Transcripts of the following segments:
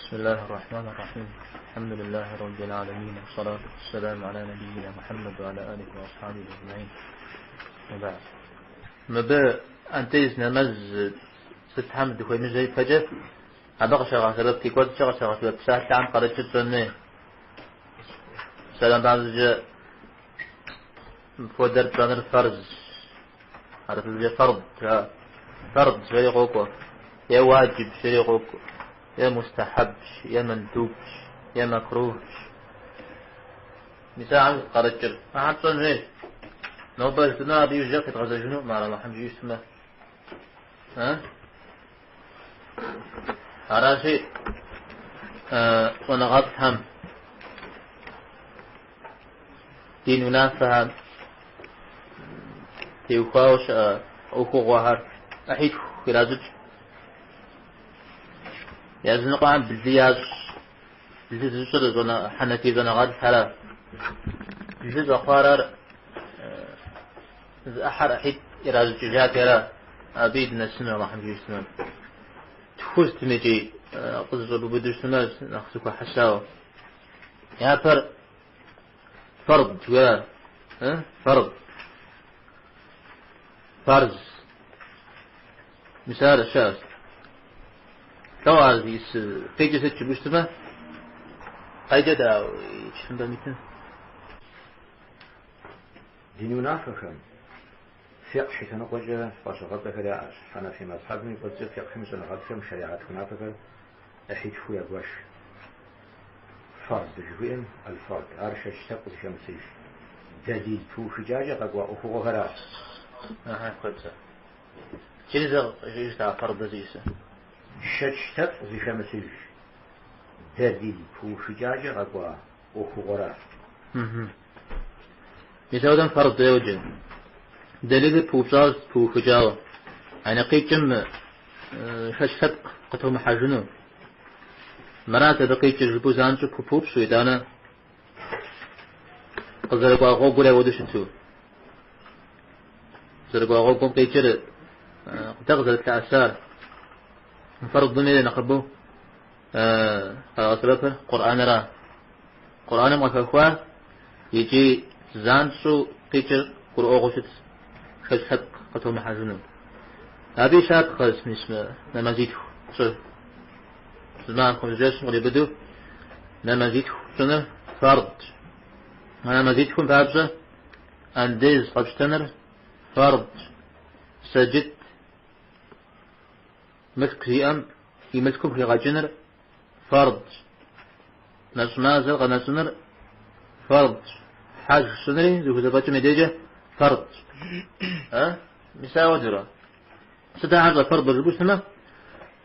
بسم الله الرحمن الرحيم الحمد لله رب العالمين والصلاة والسلام على نبينا محمد وعلى آله وأصحابه أجمعين وبعد. Мыбы андез нэмэз сытхэм дыхуемыжьэ ипэкӏэ, абы къыщагъэсэбэп и кӏуэцӏкӏэ къыщагъэсэбэп псалъэхэм къарыкӏыр тщӏэн хуей. Псалъэм папщӏэкӏэ, мыпхуэдэр пщӏэныр фэрз, хьэрыпыбзэкӏэ фэрд жаӏэ. Фэрд жери къокӏуэ, е уаджиб жери къокӏуэ, е мустэхьэбщ, е мандубщ, е макрухщ. Мис ахэм сыт къарыкӏыр? Ахэр тщӏэн хуейщ. Нобэ жытӏэну абы иужькӏэ къедгъэзэжынукъым ар Алыхьым жиӏэу щытмэ. Аращи, щӏэныгъэлӏхэм, дин унафэхэм теухуауэ щыӏэ ӏуэхугъуэхэр ӏыхьитху иращӏыкӏ. Языныкъуэхэм блы ящӏ. Блы зыщӏыр хьэнэфий щӏэныгъэлӏхэра. Блы щӏэхъуар ар зы ӏыхьэр ӏыхьитӏ иращӏыкӏыжати ара. Абы и дынэсыну Алыхьым жиӏэу щытмэ. Тху сытым икӏи къызэщӏэбубыдэу щытмэ, нэхъ зэхуэхьэсауэ. Япэр фэрд жыхуиӏэр, фэрд. Фарз. Мис ар щыӏэщ. Лӏо ар зиӏысыр къикӏыр сыт жыпӏэу щытмэ, къеджэ дэ тхылъымпӏэм итым. Дин унафэхэм фикъх и лъэныкъуэкӏэ фӏэщыгъэцӏэхэр яӏэщ. Хьэнэфий мэзхьэбым и кӏуэцӏкӏэ фикъхым и щӏэныгъэлӏхэм шэригьэт унафэхэр ӏыхьитхуу ягуэш. Фэрд жыхуиӏэм, аль-фэрд, ар шэч лъэпкъ зыхэмылъыж, дэлил пыухыкӏакӏэ къэкӏуа ӏуэхугъуэхэращ. Ахьа, куэд сэ. Иджыри зэ жыӏэжыт а фэрдыр зиӏысыр. Шэч лъэпкъ зыхэмылъыж, дэлил пыухыкӏакӏэ къэкӏуа ӏуэхугъуэращ. Мис ауэдэм фэрд йоджэ. Дэлилыр пыупщӏауэ, пыухыкӏауэ. Яни къикӏым шэч лъэпкъ къытомыхьэжыну. Мырат абы къикӏыр жыпӏэу занщӏэу пхупыупщӏу, итӏанэ къызэрыкӏуа гъуэгур ауэдэу щыту. Къызэрыкӏуа гъуэгум къикӏыр дэ къызэрытлъэӏэсар. Фэрдми нэхъыбэу къагъэсэбэпыр Къурӏэныра. Къурӏэным къыхэхуа икӏи занщӏэу къикӏыр гурыӏуэгъуэу щыт, шэч лъэпкъ къытомыхьэжыну. Абы и щапхъэщ мис мы нэмэзитху пщӏы. Зы махуэм, зы жэщым къриубыдэу нэмэзитху пщӏыныр фэрдщ. А нэмэзитхум папщӏэ андез къэпщтэныр фэрдщ. Сэджыт мылъку зиӏэм и мылъкум хигъэкӏыныр фэрдщ. Нэщӏ мазэр къэнэщӏыныр фэрдщ. Хьэж щӏынри зыхузэфӏэкӏым и дежкӏэ фэрдщ. Мис ауэдэурэ. Сыт ахэр щӏэфэрдыр жыпӏэу щытмэ,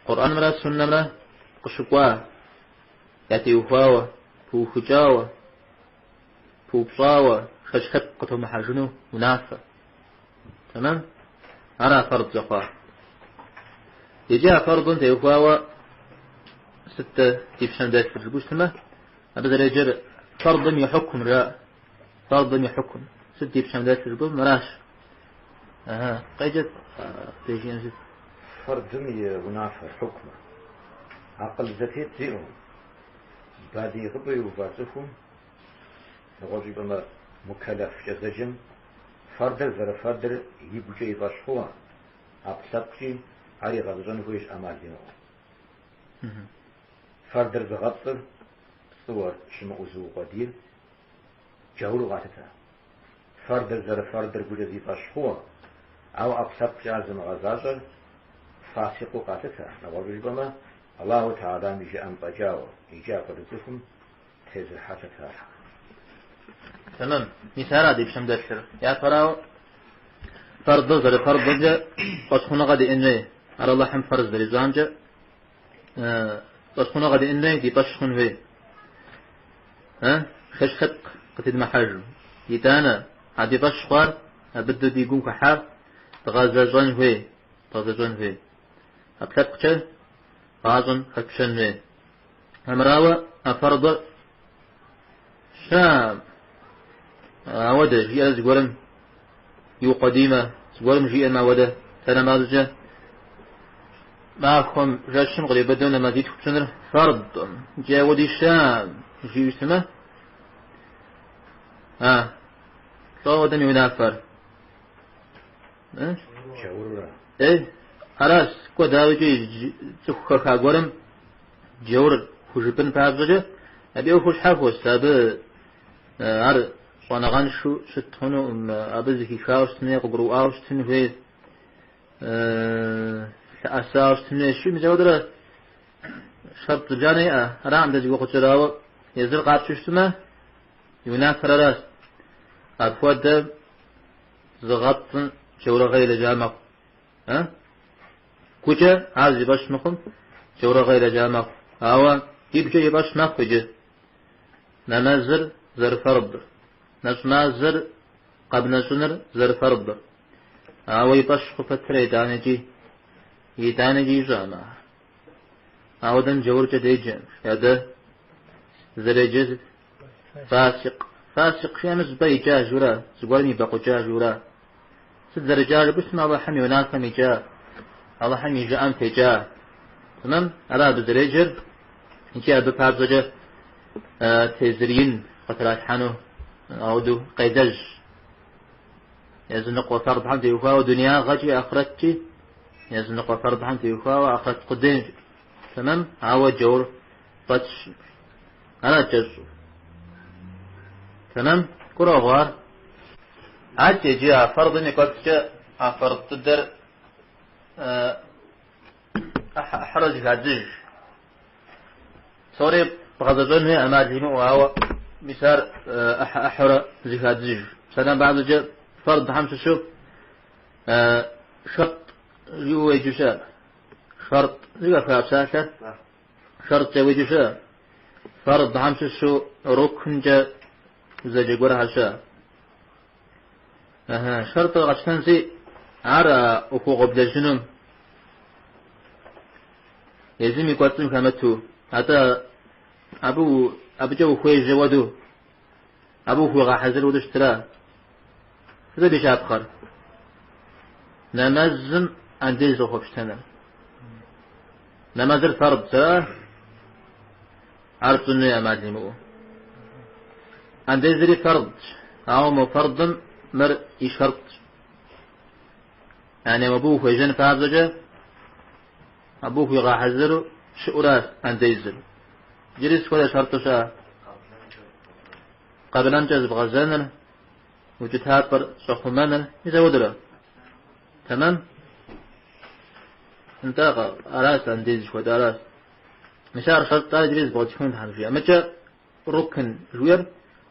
Къурӏэнымрэ суннэмрэ къыщыкӏуа, ятеухуауэ, пыухыкӏауэ, пыупщӏауэ, шэч лъэпкъ къытомыхьэжыну унафэ. Тэмэм? Ара фэрд щӏэхъуар. Иджы а фэрдым теухуауэ сыт дэ ди пщэм дэлъыр жыпӏэу щытмэ, абы зэреджэр фэрдым и хьукм жаӏэ. Фэрдым и хьукм. Сыт ди пщэм дэлъыр жыпӏэу мыращ. Аха, къеджэт дежиӏэм сыт? Фэрдым и унафэр, хьукмыр. Акъыл зэтет зиӏэу, балигъыпӏэ иува цӏыхум, нэгъуэщӏу жыпӏэмэ, мукэлэфкӏэ зэджэм, фэрдыр зэрыфэрдыр игукӏэ и фӏэщ хъууэ, ӏэпкълъэпкъкӏи ар игъэзэщӏэн хуейщ ӏэмал имыӏэу. Фэрдыр зыгъэпцӏыр, пцӏыуэ щымыӏэу зыукъуэдийр джауру къалъытэ. Фэрдыр зэрыфэрдыр гукӏэ зи фӏэщ хъууэ, ауэ ӏэпкълъэпкъкӏэ ар зымыгъэзащӏэр фасикъыу къалъытэ, нэгъуэщӏу жыпӏэмэ, Аллаху Тэхьэлам и жыӏэм фӏэкӏауэ, икӏи апхуэдэ цӏыхум тезыр хьэлъэ тралъхьэ. Тэмэм. Мис ара ди пщэм дэлъыр. Япэрауэ, фэрдыр зэрыфэрдымкӏэ фӏэщхъуныгъэ диӏэн хуей. Ар Аллахьым фэрз зэрищӏамкӏэ фӏэщхъуныгъэ диӏэн хуей, ди фӏэщ хъун хуей. Шэч лъэпкъ къытедмыхьэжу. Итӏанэ, а ди фӏэщ хъуар, а быдэу ди гум хыхьар дгъэзэщӏэн хуей, дгъэзэщӏэн хуей. ӏэпкълъэпкъкӏэ гъащӏэм хэтпщэн хуей. Армырауэ а фэрдыр щэ ауэдэ жиӏэрэ зыгуэрым иукъуэдиймэ, зыгуэрым жиӏэмэ ауэдэ тэнэмазкӏэ. Махуэм жэщым къриубыдэу нэмэзитху пщӏыныр фэрдкъым, икӏи ауэди щыӏэкъым, жиӏэу щытмэ, а, лӏо ауэдэм и унафэр? Джаурра. Ей, аращ, кӏуэ дауикӏи цӏыху хэха гуэрым джаур хужыпӏын папщӏэкӏэ, абы и ӏуэхур щхьэхуэщ, абы ар щӏэныгъэншэу щыт хъунукъым, абы зыхихауэ щытын хуей, къыгурыӏуауэ щытын хуей. Лъэӏэсауэ щытын хуейщ. Мис ауэдэрэ шэрт зыбжанэ иӏэ, аракъым дэ зи гугъу тщӏыр, ауэ езыр къапщтэу щытмэ, и унафэр аращ. Апхуэдэ зыгъэпцӏым джаурыгъэ илэжьа мэхъу. Гукӏэ ар зи фӏэщ мыхъум джаурыгъэ илэжьа мэхъу. Ауэ игукӏэ и фӏэщ мэхъу иджы нэмэзыр зэрыфэрдыр, нэщӏ мазэр къэбнэщӏыныр зэрыфэрдыр. Ауэ и фӏэщ хъу пэтрэ итӏанэкӏи, итӏанэкӏи ищӏэкъым ахэр. Ауэдэм джауркӏэ деджэкъым. Ядэ зэреджэр сыт? Фасикъ. Фасикъ жиӏэмэ зыщӏыпӏэ икӏа жура, зыгуэрым ибэкъукӏа жура. Сыт зэрыкӏар жыпӏэу щытмэ, Алыхьым и унафэм икӏа, Алыхьым и жыӏэм текӏа. Тэмэм? Ара абы зэреджэр икӏи абы папщӏэкӏэ тезыр ин къытралъхьэну ауэдэу къелэжь. Языныкъуэ фэрдхэм теухуауэ дунеягъэкӏи ахърэткӏи, языныкъуэ фэрдхэм теухуауэ ахърэт къудейкӏэ. Тэмэм? Ауэ джаур фӏэтщ. Ара кӏэщӏу. Тэмэм? Гурыӏуэгъуэ ар? Адэкӏэ иджы а фэрдым и кӏуэцӏкӏэ а фэрд дыдэр ӏыхьэ-ӏыхьэрэ зыхадзыж. Псори бгъэзэщӏэн хуей ӏэмал имыӏэу, ауэ мис ар ӏыхьэ-ӏыхьэурэ зыхадзыж. Псалъэм папщӏэкӏэ фэрдхэм щыщу шэрт жиӏэу уеджэу щыӏэ. Шэрт зэхэфха псалъэр? Шэрткӏэ уеджэу щыӏэ. Фэрдхэм щыщу рукнкӏэ зэджэ гуэрхэр щыӏэ. Шэртыр къэтщтэнщи, ар ӏуэхугъуэ блэжьынум езым и кӏуэцӏым хэмыту, атӏэ абы абыкӏэ ухуежьэ хуэдэу, абы ухуигъэхьэзыр хуэдэу щытра? Сыт абы и щапхъэр? Нэмэзым андез къыхуэпщтэныр. Нэмэзыр фэрд ара? Ар пщӏын хуей ӏэмал имыӏэу. Андезри фэрдщ, ауэ мо фэрдым мыр и шэртщ. Яни абы ухуежьэн папщӏэкӏэ абы ухуигъэхьэзыру щыӏуращ андезыр. Иджыри сыт хуэдэ шэрту щыӏэ? Къэблэмкӏэ зыбгъэзэныр, укӏытапӏэр щӏэхъумэныр, мис ауэдурэ. Тэмэм? Нтӏэ, аращ андез жыхуэтӏар аращ. Мис ар шэрт ар иджыри зэпкърытхын Тхьэм жиӏэ. Мыкӏэ рукн жыхуиӏэр,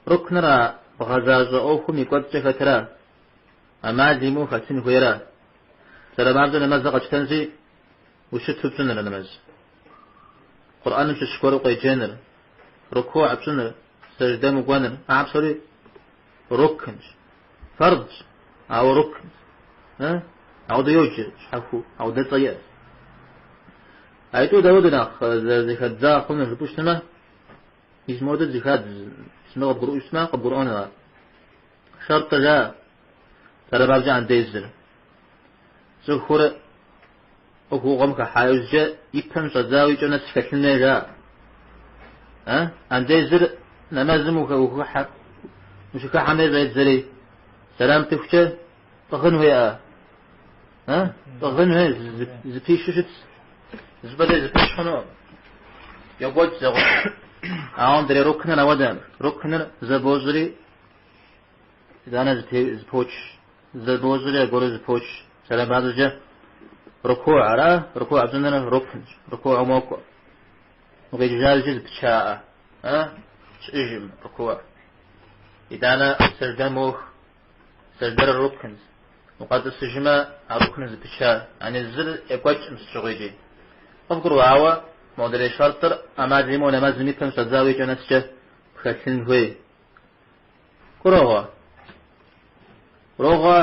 рукныр а бгъэзащӏэ ӏуэхум и кӏуэцӏкӏэ хэтра, ӏэмал имыӏэу хэтын хуейра. Псалъэм папщӏэ нэмэзыр къэтщтэнщи, ущыту пщӏыныр нэмэз. Къурӏэным щыщ гуэр укъеджэныр, рукугь пщӏыныр, сэждэм укӏуэныр, ахэр псори рукнщ. Фэрдщ, ауэ рукнщ. Ауэдэ йоджэ щхьэхуэу, ауэдэ цӏэ иӏэщ. Аитӏу дауэдэ нэхъ зэрызэхэдза хъуну жыпӏэу щытмэ, мис модэ зэхадз, мис мыр къыбгурыӏуэу щытмэ, къыбгурыӏуэну ар. Шэртӏыр жаӏэ, псалъэм папщӏэ андезыр. Цӏыхур ӏуэхугъуэм хыхьа иужькӏэ и пэм щӏэдзауэ и кӏэм нэс хэлъын хуей жаӏэ. Андезыр нэмэзым ущыхыхьэм дей щӏедзэри, сэлам птыхукӏэ пӏыгъын хуейӏэ. Пӏыгъын хуей, зыпищу щытщ. Зыщӏыпӏэ дей зыпыч хъунукъым. Йокӏуэкӏ зэгъусэу. Ауэ мыдрей рукныр ауэдэкъым. Рукныр зэ бощӏри, итӏанэ зыпоч. Зэ бощӏри аргуэру зыпоч. Псалъэм папщӏэкӏэ рукугь ара, рукугь пщӏыныр рукнщ, рукугьым уокӏуэ. Укъикӏыжа иужькӏэ зыпычаӏэ, щыӏэжым рукугь. Итӏанэ сэждэм уох, сэждэр рукнщ. Укъэтӏысыжмэ, а рукныр зыпыча. Яни зыр екӏуэкӏым сыт щыгъуи икӏи. Къывгурыӏуа, ауэ модрей шэртӏыр ӏэмал имыӏэу нэмэзым и пэм щӏэдзауэ и кӏэ нэскӏэ пхэлъын хуей. Гурыӏуэгъуэ? Гурыӏуэгъуэ?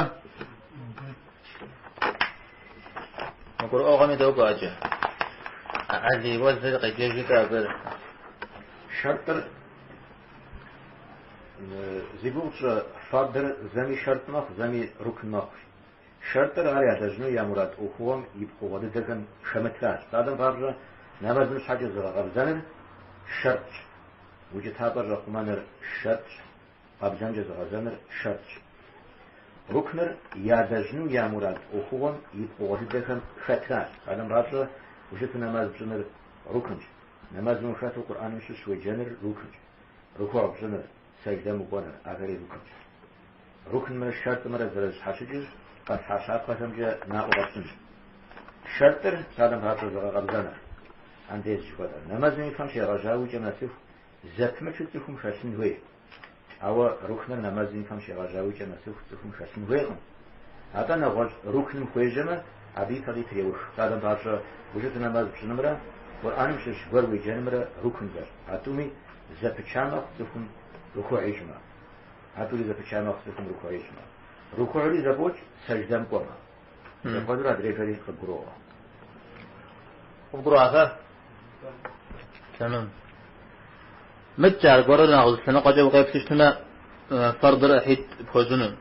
Мыгурыӏуэгъуэми докӏуэ адэкӏэ. Али уэзыр къеджэжи-тӏэ абы. Шэртӏыр зи гугъу тщӏы фэрдыр зэми шэртӏ мэхъу, зэми рукн мэхъу. Шэртӏыр ар ялэжьыну я мурад ӏуэхугъуэм и пкъыгъуэ дыдэхэм хэмытращ. Псалъэм папщӏэ, нэмэзым щхьэкӏэ зыгъэкъэбзэныр шэртӏщ, укӏытапӏэр щӏэхъумэныр шэртӏщ, къэблэмкӏэ зыгъэзэныр шэртӏщ. Рукныр ялэжьыну я мурад ӏуэхугъуэм и пкъыгъуэ дыдэхэм хэтращ. Псалъэм папщӏэ, ущыту нэмэз пщӏыныр рукнщ, нэмэзым ухэту Къурӏэным щыщ уеджэныр рукнщ, рукугъ пщӏыныр, сэждэм укӏуэныр, ахэри рукнщ. Рукнымрэ шэртӏымрэ зэрызэщхьэщыкӏыр къэтхьа щапхъэхэмкӏэ наӏуэ къэтщӏынщ. Шэртӏыр, псалъэм папщӏэ, зыгъэкъэбзэныр, андез жыхуэтӏэр, нэмэзым и пэм щегъэжьауэ и кӏэм нэсыху зэпымычу цӏыхум хэлъын хуейщ. Ауэ рукныр нэмэзым и пэм щегъэжьауэ и кӏэм нэсыху цӏыхум хэлъын хуейкъым. Атӏэ нэгъуэщӏ рукным хуежьэмэ, абы и пэ къитыр еух. Псалъэм папщӏэ, ущыту нэмэз пщӏынымрэ Къурӏэным щыщ гуэр уеджэнымрэ рукнхэщ. А тӏуми зэпыча мэхъу цӏыхум рукугь ищӏмэ. А тӏури зэпыча мэхъу цӏыхум рукугь ищӏмэ. Рукугьри зэфӏокӏ, сэждэм кӏуэмэ. Зэхуэдэурэ адрейхэри къыбгуроӏуэ. Къыбгурыӏуахэ? Тэмэм. Мыдкӏэ аргуэру нэгъуэщӏ лъэныкъуэкӏэ укъеплъу щытмэ, фэрдыр ӏыхьитӏ пхуэщӏыну.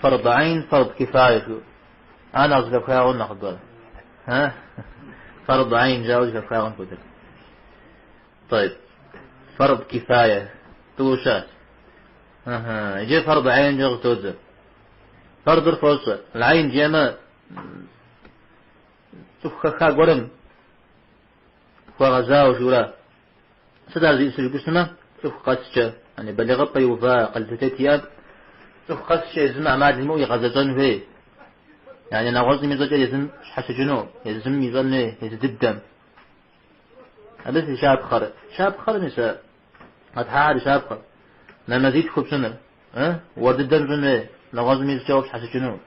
Фэрд айн, фэрд кифае жиӏэу. Ар нэхъ зэхэпхагъэну нэхъыбэр. Фэрд айн жаӏэу зэхэпхагъэн хуэдэр. Тӏэйб. Фэрд кифае. Тӏу щыӏэщ. Иджы фэрд айнкӏэ къыщӏыдодзэ. Фэрдыр фощӏэ. Айн жиӏэмэ, цӏыху хэха гуэрым хуэгъэзауэ жиӏэура. Сыт ар зиӏысыр жыпӏэу щытмэ, цӏыху къэскӏэ, яни балигъыпӏэ иува акъыл зэтет иӏэ, цӏыху къэскӏэ езым ӏэмал имыӏэу игъэзэщӏэн хуей. Яни нэгъуэщӏым ищӏэкӏэ езым щхьэщыкӏыну, езым ищӏэн хуей, езы дыдэм. Абы сыт щапхъэр? Щапхъэр мис а къэтхьахэр и щапхъэр. Нэмэзитху пщӏыныр, уэр дыдэм щӏын хуей, нэгъуэщӏым ищӏкӏэ уэ пщхьэщыкӏыну.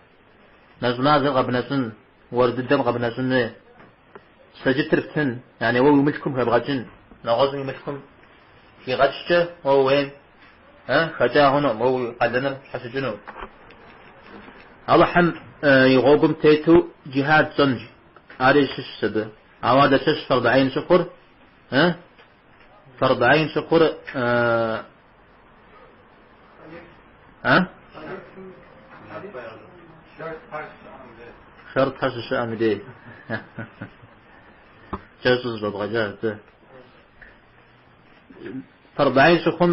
Нэщӏ мазэр къэбнэщӏын, уэр дыдэм къэбнэщӏын хуей. Сэджытыр птын, яни уэ уи мылъкум хэбгъэкӏын, нэгъуэщӏым и мылъкум хигъэкӏкӏэ уэ ууейм хэкӏа хъунукъым, уэ уи къалэныр пщхьэщыкӏыну. Алыхьым и гъуэгум тету джихад пщӏэнщ, ари щыщщ абы. Ауэ ар дапщэщ фэрд айн щыхъур? Фэрд айн щыхъур а? Шэртхэр щыщыӏэм дей. Кӏэщӏу зыщӏэбгъэкӏащ абы. Фэрд айн щыхъум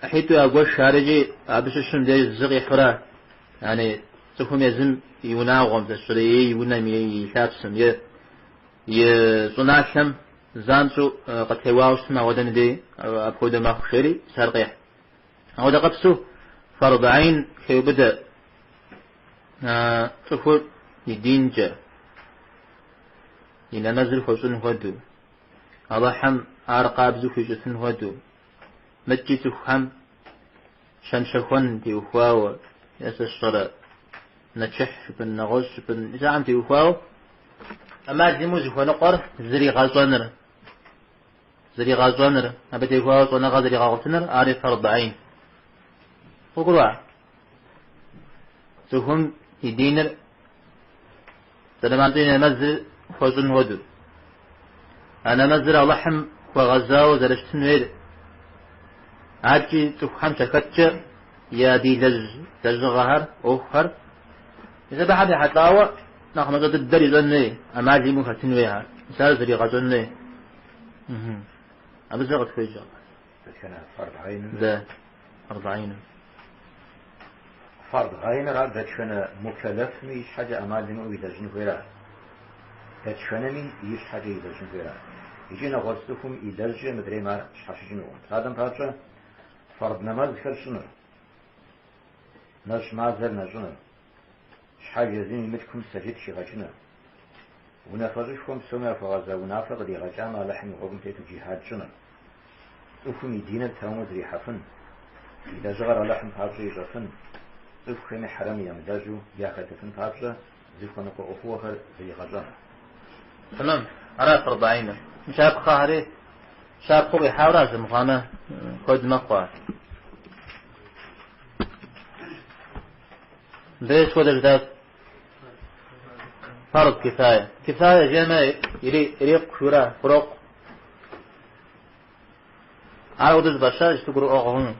ӏыхьитӏу ягуэш ар икӏи абы щыщым деж зы къихьурэ, яни цӏыхум езым и унагъуэм, зэщӏрей е и унэм, е и лъапсэм, е и щӏыналъэм занщӏэу къытеуауэ щытмэ, ауэдэм дей апхуэдэ мэхъу жери мис ар къехь. Ауэдэ къэпсу фэрд айн хеубыдэ цӏыхур и динкӏэ, и нэмэзыр хуэщӏын хуэдэу, Алыхьым ар къабзэу хуищӏыфын хуэдэу, мыткӏи цӏыхухэм щэн-щэхуэн теухуауэ, е сэ сщӏэрэ нэчыхь жыпӏэн, нэгъуэщӏ жыпӏэн, мис ахэм теухуауэ ӏэмал имыӏэу зыхуэныкъуэр зригъэщӏэныр. Зригъэщӏэныр, абы теухуауэ щӏэныгъэ зригъэгъуэтыныр, ари фэрд айн. Къыгурыӏуа? Цӏыхум и диныр зэрымащӏэу и нэмэзыр хуэщӏын хуэдэу. А нэмэзыр Алыхьым хуэгъэзауэ зэрыщытын хуейр. Адэкӏи цӏыхухэм щахэткӏэ ядилэжь лэжьыгъэхэр, ӏуэхухэр. Мис абыхэм ехьэлӏауэ нэхъ мащӏэ дыдэр ищӏэн хуей, ӏэмал имыӏэу хэтын хуей ар. Мис ар зригъэщӏэн хуей. Абы зэ къытхуеджэ. Дэтхэнэ фэрд гӏейным? Дэ, фэрд гӏейным. Фэрд гӏейныр ар дэтхэнэ мукэлэфми и щхьэкӏэ ӏэмал имыӏэу илэжьын хуейращ. Дэтхэнэми и щхьэкӏэ илэжьын хуейращ. Икӏи нэгъуэщӏ цӏыхум илэжькӏэ мыдрейм ар щхьэщыкӏынукъым. Псалъэм папщӏэ, фэрд нэмэзхэр щӏыныр, нэщӏ мазэр нэщӏыныр, щхьэж езым и мылъкум сэджыт хигъэкӏыныр, унафэщӏышхуэм псоми яхуэгъэза унафэ къыдигъэкӏамэ Алыхьым и гъуэгум тету джихьад щӏыныр, цӏыхум и диныр тэмэму зрихьэфын, и лэжьыгъэр Алыхьым папщӏэ ищӏэфын, цӏыхухэми хьэрэм ямылэжьу яхэтыфын папщӏэ зыхуэныкъуэ ӏуэхугъуэхэр зригъэщӏэныр. Тэмэм, ара фэрд гӏейныр. Щапхъэхэри щапхъэу къихьауэращ, мыхъуамэ куэд мэхъу ар. Мыбдеж сыт хуэдэ жытӏат? Фэрд кифае. Кифае жиӏэмэ, ирикъу жиӏэура, хурокъу. Ар ауэдэу зыфӏащар иджыпсту гурыӏуэгъуэ хъуну.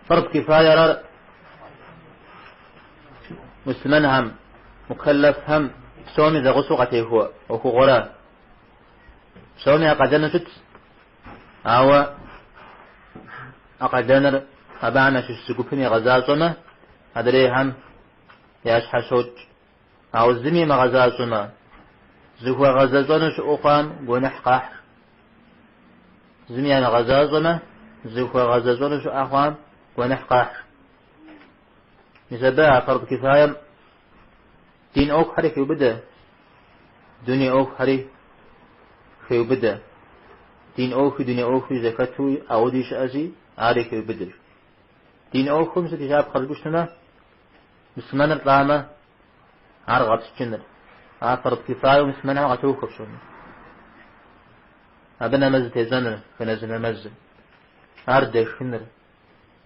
Фэрд кифаер ар. муслъымэнхэм, мукэллэфхэм псоми зэгъусэу къатехуэ ӏуэхугъуэра. Псоми я къалэну щытщ, ауэ а къалэныр абыхэм ящыщ зы гупым игъэзащӏэмэ, адрейхэм ящхьэщокӏ. Ауэ зыми имыгъэзащӏэмэ, зыхуэгъэзэщӏэну щыӏэу хъуам гуэныхь къахь. Зыми ямыгъэзащӏэмэ, зыхуэгъэзэщӏэну щыӏэ хъуам гуэныхь къахь. Мис абы а фард кифаем дин ӏуэхухэри хеубыдэ, дуней ӏуэхухэри хеубыдэ. Дин ӏуэхуи дуней ӏуэхуи зэхэту ауэди щыӏэщи, ари хеубыдэ. Дин ӏуэхум сыт и щапхъэр жыпӏэу щытмэ, муслъымэныр лӏамэ, ар гъэпскӏыныр. Ар фард кифаеу муслъымэнхэм къатохуэ псоми. Абы нэмэз тещӏэныр, жэназы нэмэзыр. Ар дэхыныр,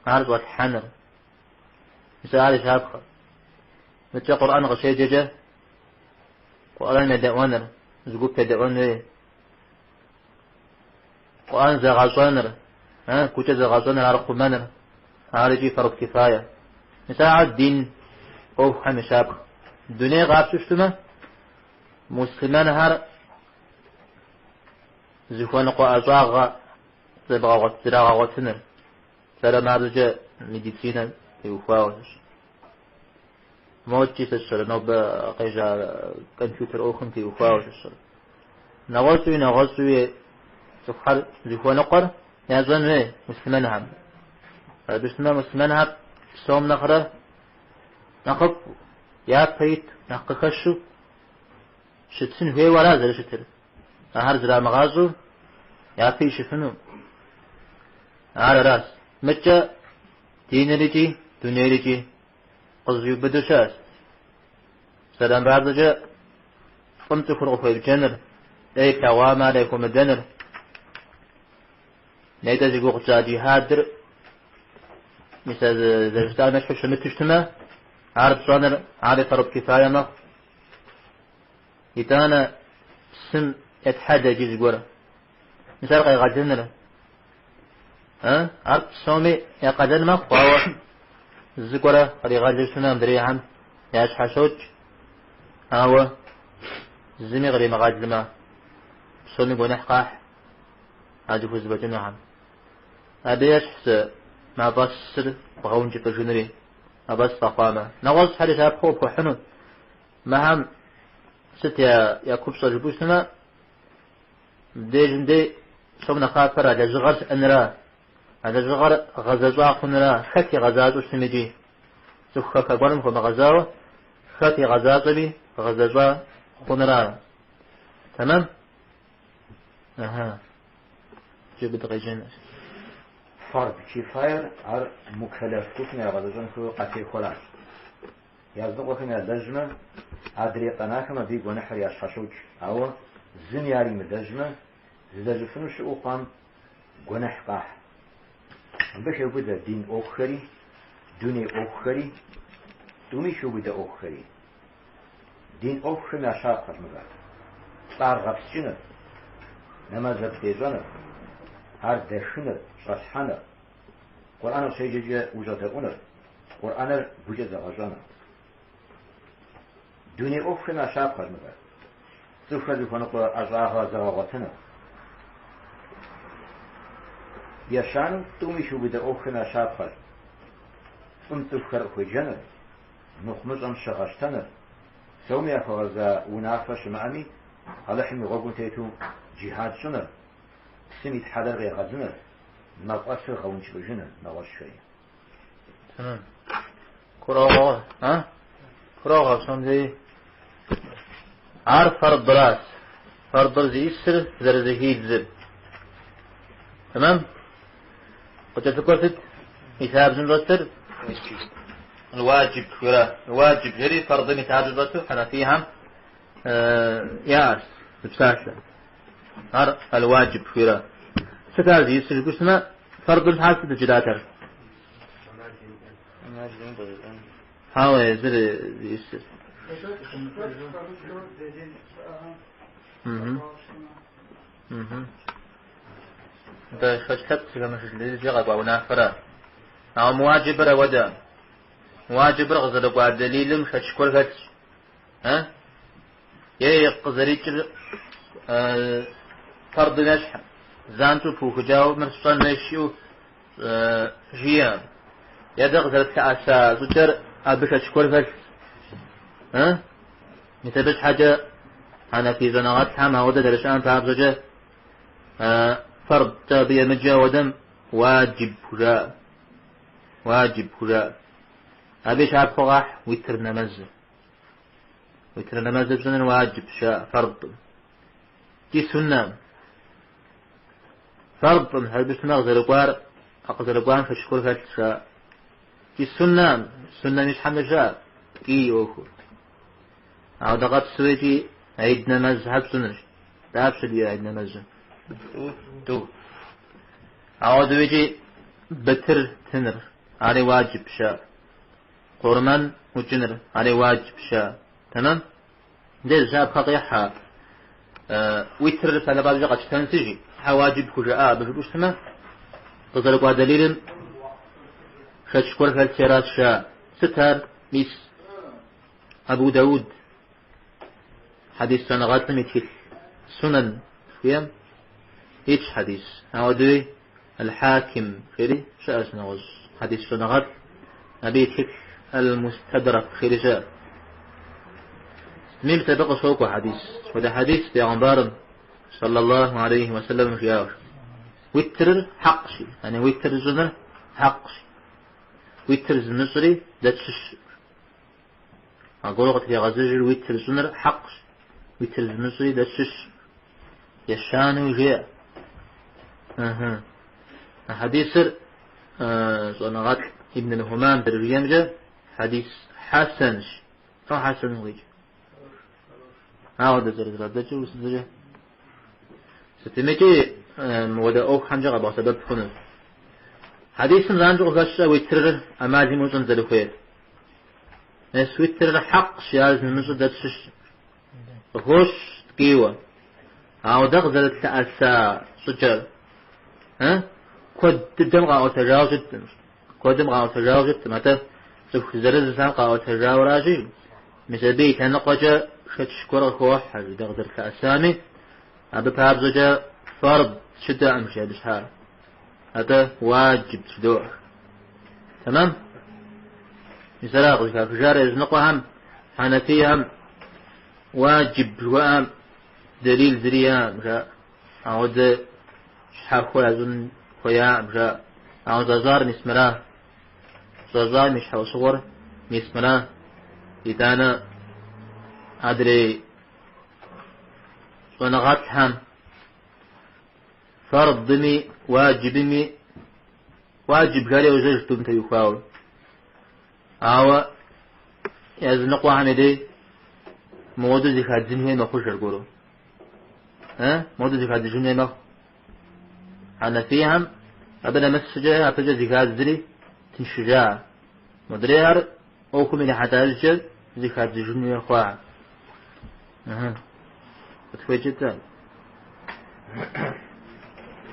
ар щӏэлъхьэныр. Мис ар и щапхъэ. Мыдкӏэ Къурӏэн къыщеджэкӏэ, Къурӏэным едэӏуэныр, зы гуп едэӏуэн хуей. Къурӏэн зэгъэщӏэныр, гукӏэ зэгъэщӏэныр, ар хъумэныр, ар икӏи фард кифае. Мис ар дин ӏуэхухэм и щапхъэ. Дуней къапщтэу щытмэ, муслъымэнхэр зыхуэныкъуэ ӏэщӏагъэ зрагъэгъуэтыныр. Псалъэм папщӏэкӏэ медицинэм теухуауэ щыщ. Модкӏи сэ сщӏэрэ нобэ къежьа компьютер ӏуэхум теухуауэ щыщ. Нэгъуэщӏуи нэгъуэщӏуи цӏыхухэр зыхуэныкъуэр ящӏэн хуей муслъымэнхэм. Абы щытмэ муслъымэнхэр псом нэхърэ нэхъыфӏ, япэ ит, нэхъ къыхэщу щытын хуейуэ ара зэрыщытыр. Ахэр зрамыгъащӏэу япэ ищыфыну. Ар аращ. Мыдкӏэ диныр икӏи дунейр икӏи къызэщӏиубыдэу щыӏэщ. Псалъэм папщӏэкӏэ фӏым цӏыхур къыхуебджэныр, ӏей плъэгъуамэ ар яхуэмыдэныр. Нетӏэ зи гугъу тщӏа джихадыр, мис а зэрыжытӏам ещхьу щымыту щытмэ, ар пщӏэныр, ари фард кифае мэхъу. Итӏанэ псым етхьэлэ иджы зыгуэр. Мис ар къегъэлыныр. Ар псоми я къалэн мэхъу, ауэ зыгуэрэ къригъэлу щытмэ, мыдрейхэм ящхьэщокӏ. Ауэ зыми къримыгъэлмэ, псоми гуэныхь къахь а зыхузэфӏэкӏынухэм. Абы ещхь зы мафӏэсыр бгъэункӏыфӏыжынри, мафӏэс къэхъуамэ. Нэгъуэщӏхэри щапхъэу къыпхуэхьыну. Мыхэм сыт я купщӏэ жыпӏэу щытмэ, мыбдежым дей псом нэхъапэр а лэжьыгъэр щыӏэнра, а лэжьыгъэр гъэзэщӏа хъунра, хэт игъэзащӏэу щытми икӏи, цӏыху хэха гуэрым хуэмыгъэзауэ, хэт игъэзащӏэми гъэзэщӏа хъунра. Тэмэм? Аха. Иджы абы дыкъеджэнущ. Фард кифаер ар мукэлэф гупым ягъэзэщӏэн хуейуэ къатехуэращ. Языныкъуэхэм ялэжьмэ, адрей къэнахэм абы и гуэныхьыр ящхьэщокӏ, ауэ зыми ар имылэжьмэ, зылэжьыфыну щыӏэу хъуам гуэныхь къахь. Мыбы хеубыдэ дин ӏуэхухэри, дуней ӏуэхухэри, тӏуми хеубыдэ ӏуэхухэри. Дин ӏуэхухэм я щапхъэщ мыхэр. Лӏар гъэпскӏыныр, нэмэз абы тещӏэныр, ар дэхыныр, щӏэлъхьэныр, Къурӏэн къыщеджэкӏэ ущӏэдэӏуныр, Къурӏэныр гукӏэ зэгъэщӏэныр. Дуней ӏуэхухэм я щапхъэщ мыхэр. Цӏыхухэр зыхуэныкъуэ ӏэщӏагъэ зэгъэгъуэтыныр. Ещанэу тӏуми хиубыдэ ӏуэхухэм я щапхъэщ. Фӏым цӏыхухэр къыхуеджэныр, мыхъумыщӏэм щыгъэщтэныр, псоми яхуэгъэза унафэ щымыӏэми, Алыхьым и гъуэгум тету джихьад щӏыныр, псым итхьэлэр къегъэлыныр, мафӏэсыр гъэункӏыфӏыжыныр, нэгъуэщӏхэри. Тэмэм. Гурыӏуэгъуэ, а? Гурыӏуэгъуэ псом дей. Ар фардыращ. Фардыр зиӏисыр зэрызэхидзыр. Тэмэм? Къыкӏэлъыкӏуэр сыт? И лъабжьэм щӏэтыр? Уаджиб жера. Уаджиб жери фардым и лъабжьэм щӏэту хьэнафийхэм яӏэщ зы псалъэ. Ар аль-уаджиб жера. Сыт ар зиӏисыр жыпӏэу щытмэ, фардым щхьэ сыт зыкӏыратэр? Хьэуэ, езыр зиӏисыр. Нтӏэ, шэч лъэпкъ зыхэмылъыж къэкӏуа унафэра. Ауэ мыуаджибыр ауэдэ. Уаджибыр къызэрыкӏуа дэлилым шэч гуэр хэлъщ. Е къызэрикӏыр фэрдым ещхьым, занщӏэу пыухыкӏауэ мыр сщӏэн хуейщ жиӏэу жиӏэм. Е дэ къызэрытлъэӏэса щӏыкӏэр абы шэч гуэр хэлъщ. Мис абы щхьэкӏэ хьэнэфий щӏэныгъэлӏхэм ауэдэ зэрыщыӏэм папщӏэкӏэ фэрдкӏэ абы емыджэ ауэдэм уаджиб хужаӏэ. Уаджиб хужаӏэ. Абы и щапхъэу къахь уитр нэмэзыр. Уитр нэмэзыр пщӏыныр уаджибщ, жаӏэ, фэрдкъым. Икӏи суннэкъым. Фэрдкъым, абы щытмэ къызэрыкӏуар, а къызэрыкӏуам шэч гуэр хэлъщ, жаӏэ. Икӏи суннэкъым, суннэм и щхьэмкӏэ щыӏэ, ткӏий ӏуэхур. Ауэдэ къабзэу икӏи гьид нэмэзхэр пщӏынырщ. Дапщэ диӏэ гьид нэмэзыр? Тӏу. Ауэдэу икӏи бытыр тыныр, ари уаджибщ, жаӏэ. Къурмэн укӏыныр, ари уаджибщ, жаӏэ. Тэмэм? Дэ зы щапхъэ къехь уитрыр псалъэ папщӏэкӏэ къэтщтэнси, жи. Щхьэ уаджиб хужаӏа абы жыпӏэу щытмэ, къызэрыкӏуа дэлилым шэч гуэр хэлъщи аращ, жаӏэ. Сыт ар? Мис Абу Дауд хьэдис щӏэныгъэлӏым и тхылъ Сунэн жыхуиӏэм итщ хьэдис. Ауэдэуи Аль-Хаким жери щыӏэщ нэгъуэщӏ хьэдис щӏэныгъэлӏ, абы и тхылъ Аль-Мустадрэк жери щыӏэ. Сытми мис абы къыщокӏуэ хьэдис. Сыт хуэдэ хьэдис бегъымбарым саллаллаху алейхи уэсэлэм жиӏащ. Уитрыр хьэкъщ, яни уитр щӏыныр хьэкъщ. Уитр зымыщӏри дэ тщыщ. Аргуэру къытрегъэзэжыр уитр щӏыныр хьэкъщ, уитр зымыщӏри дэ тщыщ. Ещанэуи жеӏэ. Ыхьы. А хьэдисыр щӏэныгъэлӏ Ибн аль-Хумам зэрыжиӏэмкӏэ хьэдис хьэсэнщ. Лӏо хьэсэн къикӏ. Ауэ дэ зэрызэрадзэкӏыр урысыбзэкӏэ. Сытымикӏи мыуэдэ ӏуэхухэмкӏэ къэбгъэсэбэп хъунущ. Хьэдисым занщӏэу къыхэщкӏэ уитрыр ӏэмал имыӏэу щӏын зэрыхуейр. Мес уитрыр хьэкъщ, ар зымыщӏыр дэ тщыщ. Къыхощ ткӏийуэ. Ауэ дэ къызэрытлъэӏэса щӏыкӏэр, куэд дыдэм къаӏуэтэжауэ щыткъым. Куэдым къаӏуэтэжауэ щыткъым, атӏэ цӏыху зырызхэм къаӏуэтэжауэращи, мис абы и лъэныкъуэкӏэ шэч гуэр къыхохьэ, жи, дэ къызэрытлъэӏэсами, абы папщӏэкӏэ фэрд щыдэкъым, жи, абы щхьа. Атӏэ уаджиб жыдоӏэ. Тэмэм? Мис ара къызыхахыжар языныкъуэхэм, хьэнэфийхэм уаджиб жыхуаӏэм дэлил зыри яӏэкъым, жаӏэ. Ауэдэ щхьэхуэ ящӏын хуеякъым, жаӏэ. Ауэ щӏащӏар мис мыра. Щӏащӏам и щхьэусыгъуэр мис мыра. Итӏанэ адрей щӏэныгъэлӏхэм фэрдми, уаджибми, уаджиб жари йожьэж тӏум теухуауэ. Ауэ языныкъуэхэм и дей мыуэду зэхадзын хуей мэхъуж аргуэру. Мыуэду зэхадзыжын хуей мэхъу. Хьэнэфийхэм абы нэмыс щӏыкӏэ япэкӏэ зэхадзри тыншыжа. Модрейхэр ӏуэхум ирихьэлӏа иужькӏэ зэхадзыжын хуей хъуа. Къытхуеджэт-тӏэ.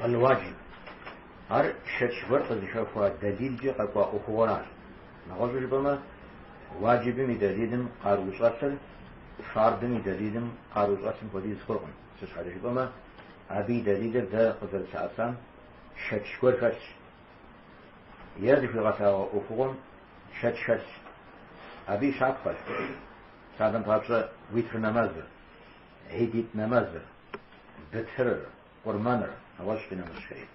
Аль-Уаджиб. Ар шэч гуэр къызыхэхуа дэлилкӏэ къэкӏуа ӏуэхугъуэращ. Нэгъуэщӏу жыпӏэмэ, уаджибым и дэлилым къару щӏэлъыр фардым и дэлилым къару щӏэлъым хуэдиз хъуркъым. Сыт щхьэкӏэ жыпӏэмэ, абы и дэлилыр дэ къызэрытлъэӏэсам шэч гуэр хэлъщ. Е зыхуигъэлъагъуэ ӏуэхугъуэм шэч хэлъщ. Абы и щапхъэщ, псалъэм папщӏэ, уитр нэмэзыр, гьидитӏ нэмэзыр, бытырыр, къурмэныр, нэгъуэщӏ къинэмыщӏхэри.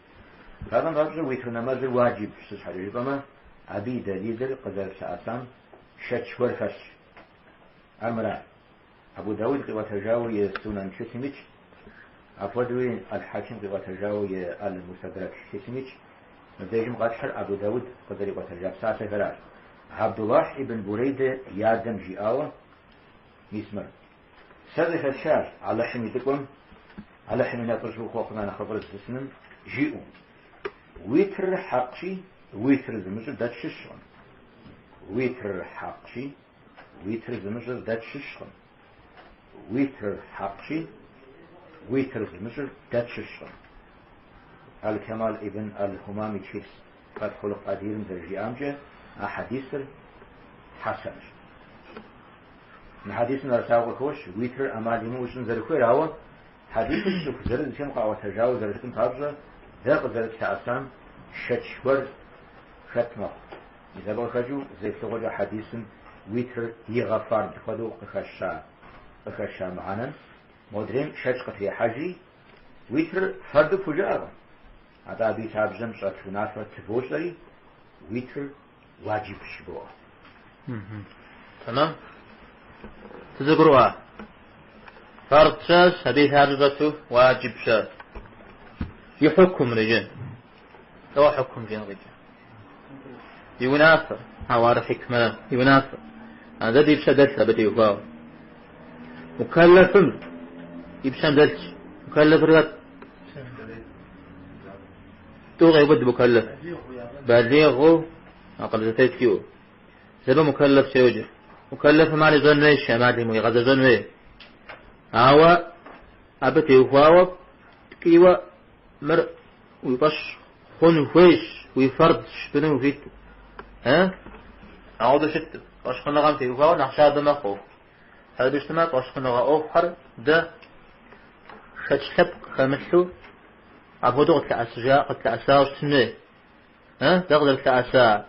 Псалъэм папщӏэ, уитр нэмэзыр уаджибщ, сыт щхьэкӏэ жыпӏэмэ, абы и дэлилыр къызэрытлъэӏэсам шэч гуэр хэлъщ. Ар мыра. Абу Дауд къиӏуэтэжауэ и Сунэн тхылъым итщ, апхуэдэуи Аль-Хьаким къиӏуэтэжауэ и Аль-Мустадрэк тхылъым итщ. Мыбдежым къэтхьыр Абу Дауд къызэриӏуэтэжа псалъэхэращ. Абдуллахь ибн Бурейдэ и адэм жиӏауэ, мис мыр. Сэ зэхэсхащ Алыхьым и лӏыкӏуэм, Алыхьым и нэфӏыр зыщыхуэхъум я нэхъыфӏыр зылъысыным, жиӏэу. Уитрыр хьэкъщи, уитр зымыщӏыр дэ тщыщкъым. Уитрыр хьэкъщи, уитр зымыщӏыр дэ тщыщкъым. Уитрыр хьэкъщи, уитр зымыщӏыр дэ тщыщкъым. Аль-Кэмал ибн Аль-Хумам и тхылъ Фэтхьул Къадирым зэрыжиӏамкӏэ, а хьэдисыр Хьэсэнщ. Мы хьэдисым нэрылъагъуу къыхощ уитрыр ӏэмал имыӏэу щӏын зэрыхуейр, ауэ хьэдисыр цӏыху зырызхэм къаӏуэтэжауэ зэрыщытым папщӏэ дэ къызэрытлъэӏэсам шэч гуэр хэт мэхъу. Мис абы къыхэкӏыу зэ еплъыгъуэкӏэ хьэдисым уитрыр игъэфард хуэдэу къыхэща къыхэща мыхьэнэм модрейм шэч къытрехьэжри, уитрыр фэрду пхужыӏэркъым. Атӏэ абы и лъабжьэм щӏэт унафэр тыбощӏэри, уитрыр уаджибщ жыбоӏэ. Тэмэм. Дызэгурыӏуа? Фард щыӏэщ, абы и лъабжьэ щӏэту уаджиб щыӏэщ. И хьукумыр иджы. Лӏо хьукум жиӏэм къикӏыр. И унафэр, ауэ ар хьикмэ, и унафэр. А дэ ди пщэ дэлъ абы теухуауэ. Мукэллэфым и пщэм дэлъщ. Мукэллэфыр хэт? Тӏу къеубыд мукэллэф. Балигъыу акъыл зэтет иӏэу. Зэбэ мукэллэф йоджэ. Мукэллэфым ар ищӏэн хуейщ, ӏэмал имыӏэу, игъэзэщӏэн хуей. Ауэ абы теухуауэ ткӏийуэ мыр уи фӏэщ хъун хуейщ, уи фэрдщ жыпӏэну ухуит. Э? Ауэдэу щыт фӏэщхъуныгъэм теухуауэ нэхъ щабэ мэхъу ӏуэху. Апхуэдэу щытмэ, фӏэщхъуныгъэ ӏуэхухэр дэ шэч лъэпкъ хэмылъу апхуэдэу къытлъэӏэсыжа, къытлъэӏэсауэ щытын хуей. Э? Дэ къызэрытлъэӏэса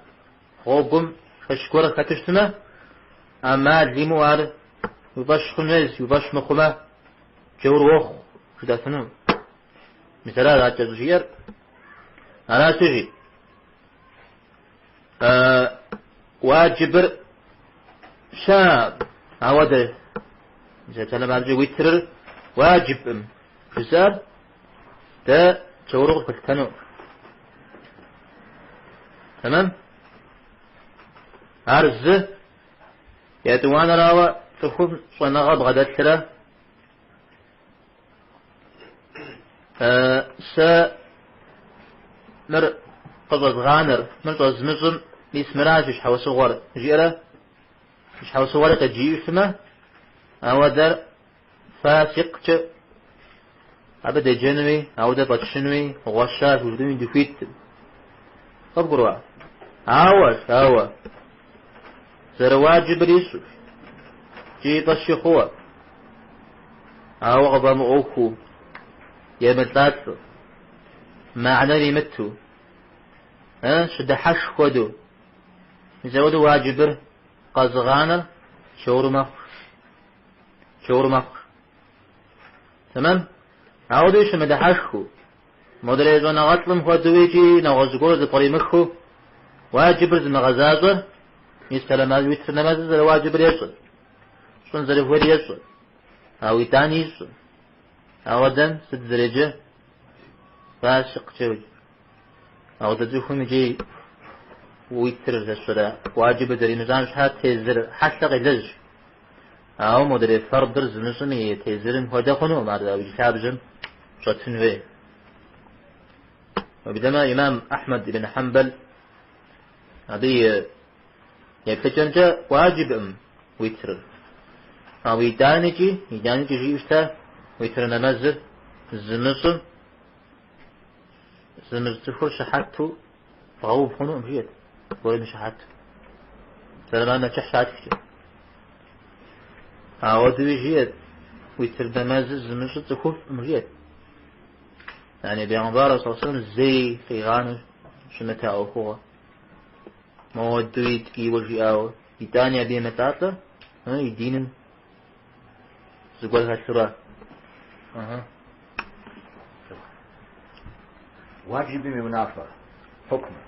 гъуэгум шэч гуэр хэту щытмэ, ӏэмал имыӏэу ар уи фӏэщ хъун хуейщ, уи фӏэщ мыхъумэ, джаур уохъу жытӏэфыну. Мис ара адэкӏэ щӏыжиӏэр? Аращи, жи. Уаджибыр щыӏэкъым, ауэ дэ мис а псалъэм папщӏэ уитрыр уаджибкъым жызыӏэр дэ джауру къытхуэлъытэнукъым. Тэмэм? Ар зы етӏуанэрауэ цӏыхум щӏэныгъэ бгъэдэлърэ Сэ мыр къыщӏэзгъанэр, мыр щӏэзмыщӏым, мис мыращ и щхьэусыгъуэр, жиӏэрэ и щхьэусыгъуэри къыджиӏэу щытмэ, ауэдэр фасикъкӏэ абы деджэнуи, ауэдэ фӏэтщынуи, гъуэщащ жытӏэнуи дыхуиткъым. Къыбгурыӏуа? Ауэ, ауэ, зэрыуаджибыр ищӏэу, икӏи и фӏэщи хъууэ, ауэ къыфӏэмыӏуэхуу, емылӏалӏэу, мыхьэнэ иримыту, щыдыхьэшх хуэдэу, мис апхуэдэу уаджибыр къэзыгъанэр джауру мэхъу. Джауру мэхъу. Тэмэм? Ауэдэу щымыдыхьэшхыу, Модрей щӏэныгъэлӏым хуэдэу икӏи нэгъуэщӏ зыгуэр зыпкъримыхыу уаджибыр зымыгъэзащӏэр, мис псалъэм уитр нэмэзыр зэрыуаджибыр ещӏэ, щӏын зэрыхуейр ещӏэ, ауэ итӏани ищӏэ. Ауэдэм сыт зэреджэ? Фасикъкӏэ йоджэ. Ауэдэ цӏыхум икӏи уитрыр зэщӏэрэ уаджибыр зэримыщӏам щхьа тезыр хьэлъэ къелэжь. Ауэ модрей фэрдыр зымыщӏым и тезырым хуэдэ хъунукъым ар и лъабжьэм щӏэтын хуей. Уеблэмэ имам Ахьмэд ибн Хьэмбэл абы и еплъыкӏэмкӏэ уаджибкъым уитрыр. Ауэ итӏаникӏи, итӏаникӏи жиӏэу щыта уитр нэмэзыр зымыщӏым, зымыщӏ цӏыхур щыхьэту бгъэув хъунукъым жиӏэт, зыгуэрым и щыхьэту. Зэрыман нэчыхь щатхкӏэ. Ауэдэуи жиӏэт, уитр нэмэзыр зымыщӏыр цӏыхуфӏкъым жиӏэт. Яни бегъымбар саллаллаху алейхи вассалам зэи къигъанэу щымыта ӏуэхугъуэ. Моуэдэуи ткӏийуэ жиӏауэ, итӏани абы емылӏалӏэ, и диным зыгуэр хэлъура. Уаджибым и унафэр, хьукмыр.